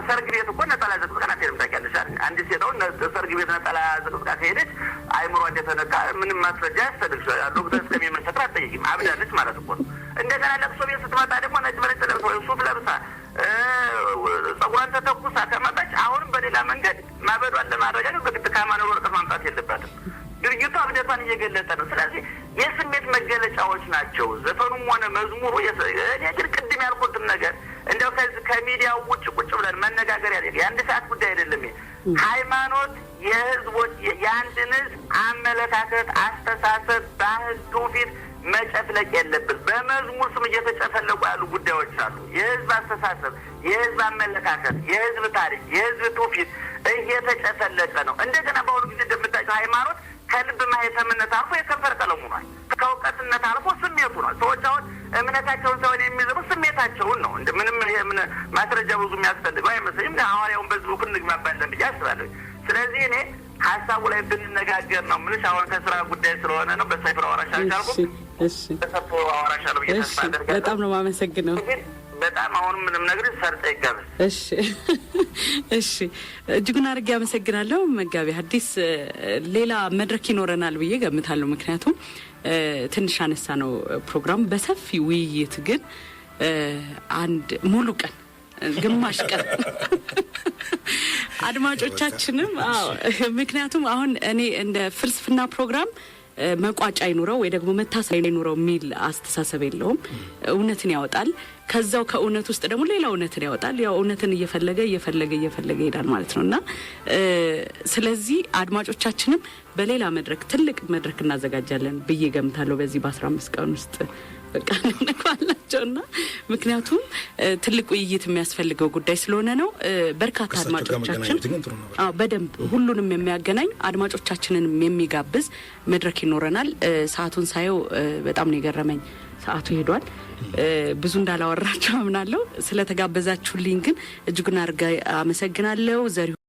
ሰርግ ቤት እኮ ነጠላ ዘቅዝቃ አትሄድም። ታውቂያለሽ አይደል? አንድ ሴት አሁን ሰርግ ቤት ነጠላ ዘቅዝቃ ከሄደች አይምሯ እንደተነካ ምንም ማስረጃ ያስፈልግሻል። ዶክተር እስከሚመሰክር አትጠይቂም። አብዳለች ማለት እኮ ነው። እንደገና ለቅሶ ቤት ስትመጣ ደግሞ ነጭ በነጭ ለብሳ ወይ ሱፍ ለብሳ ጸጉሯን ተተኩሳ ከመጣች አሁንም በሌላ መንገድ ማበዷን ለማረጋገጥ በግድ ከሃይማኖት ወረቀት ማምጣት የለባትም። ድርጊቱ እብደቷን እየገለጠ ነው። ስለዚህ የስሜት መገለጫዎች ናቸው ዘፈኑም ሆነ መዝሙሩ። እኔ ግን ቅድም ያልኩትን ነገር እንደው ከዚህ ከሚዲያው ውጭ ቁጭ ብለን መነጋገር ያለ የአንድ ሰዓት ጉዳይ አይደለም። ሃይማኖት የህዝቦች የአንድን ህዝብ አመለካከት፣ አስተሳሰብ፣ ባህል፣ ትውፊት መጨፍለቅ የለብን። በመዝሙር ስም እየተጨፈለቁ ያሉ ጉዳዮች አሉ። የህዝብ አስተሳሰብ፣ የህዝብ አመለካከት፣ የህዝብ ታሪክ፣ የህዝብ ትውፊት እየተጨፈለቀ ነው። እንደገና በአሁኑ ጊዜ እንደምታውቀው ሃይማኖት ከልብ ማህተምነት አልፎ የከንፈር ቀለም ሆኗል። ከእውቀትነት አልፎ ስሜቱ ነው። ሰዎች አሁን እምነታቸውን ሳይሆን የሚዘሩ ስሜታቸውን ነው። ምንም ምን ማስረጃ ብዙ የሚያስፈልገው አይመስለኝም። ሐዋርያውን በዚህ በኩል እንግባባለን ብዬ አስባለሁ። ስለዚህ እኔ ሀሳቡ ላይ ብንነጋገር ነው የምልሽ። አሁን ከስራ ጉዳይ ስለሆነ ነው በሰፊው አወራሻለሁ አልኩ።
እሺ፣
በሰፊው አወራሻለሁ ብዬ ተስፋ አደርጋለሁ።
በጣም ነው የማመሰግነው።
ግን በጣም አሁንም ምንም ነገር ሰርጸ ይጋበዝ።
እሺ እሺ፣ እጅጉን አድርጌ አመሰግናለሁ መጋቢ ሐዲስ። ሌላ መድረክ ይኖረናል ብዬ ገምታለሁ። ምክንያቱም ትንሽ አነሳ ነው ፕሮግራም በሰፊ ውይይት ግን አንድ ሙሉ ቀን ግማሽ ቀን አድማጮቻችንም፣ አዎ፣ ምክንያቱም አሁን እኔ እንደ ፍልስፍና ፕሮግራም መቋጫ ይኑረው ወይ ደግሞ መታሰሪያ ይኑረው የሚል አስተሳሰብ የለውም። እውነትን ያወጣል። ከዛው ከእውነት ውስጥ ደግሞ ሌላ እውነትን ያወጣል። ያው እውነትን እየፈለገ እየፈለገ እየፈለገ ይሄዳል ማለት ነው እና ስለዚህ አድማጮቻችንም በሌላ መድረክ ትልቅ መድረክ እናዘጋጃለን ብዬ ገምታለሁ። በዚህ በ15 ቀን ውስጥ በቃ እንነግሯላቸው እና ምክንያቱም ትልቅ ውይይት የሚያስፈልገው ጉዳይ ስለሆነ ነው። በርካታ
ከእሳቸው ጋር
አድማጮቻችን
መገናኘት ግን ጥሩ ነው።
አዎ፣ በደንብ ሁሉንም የሚያገናኝ አድማጮቻችንንም የሚጋብዝ መድረክ ይኖረናል። ሰዓቱን ሳየው በጣም ነው የገረመኝ። ሰዓቱ ሄዷል። ብዙ እንዳላወራቸው አምናለሁ። ስለተጋበዛችሁልኝ ግን እጅጉን አድርጌ አመሰግናለሁ። ዘሪሁን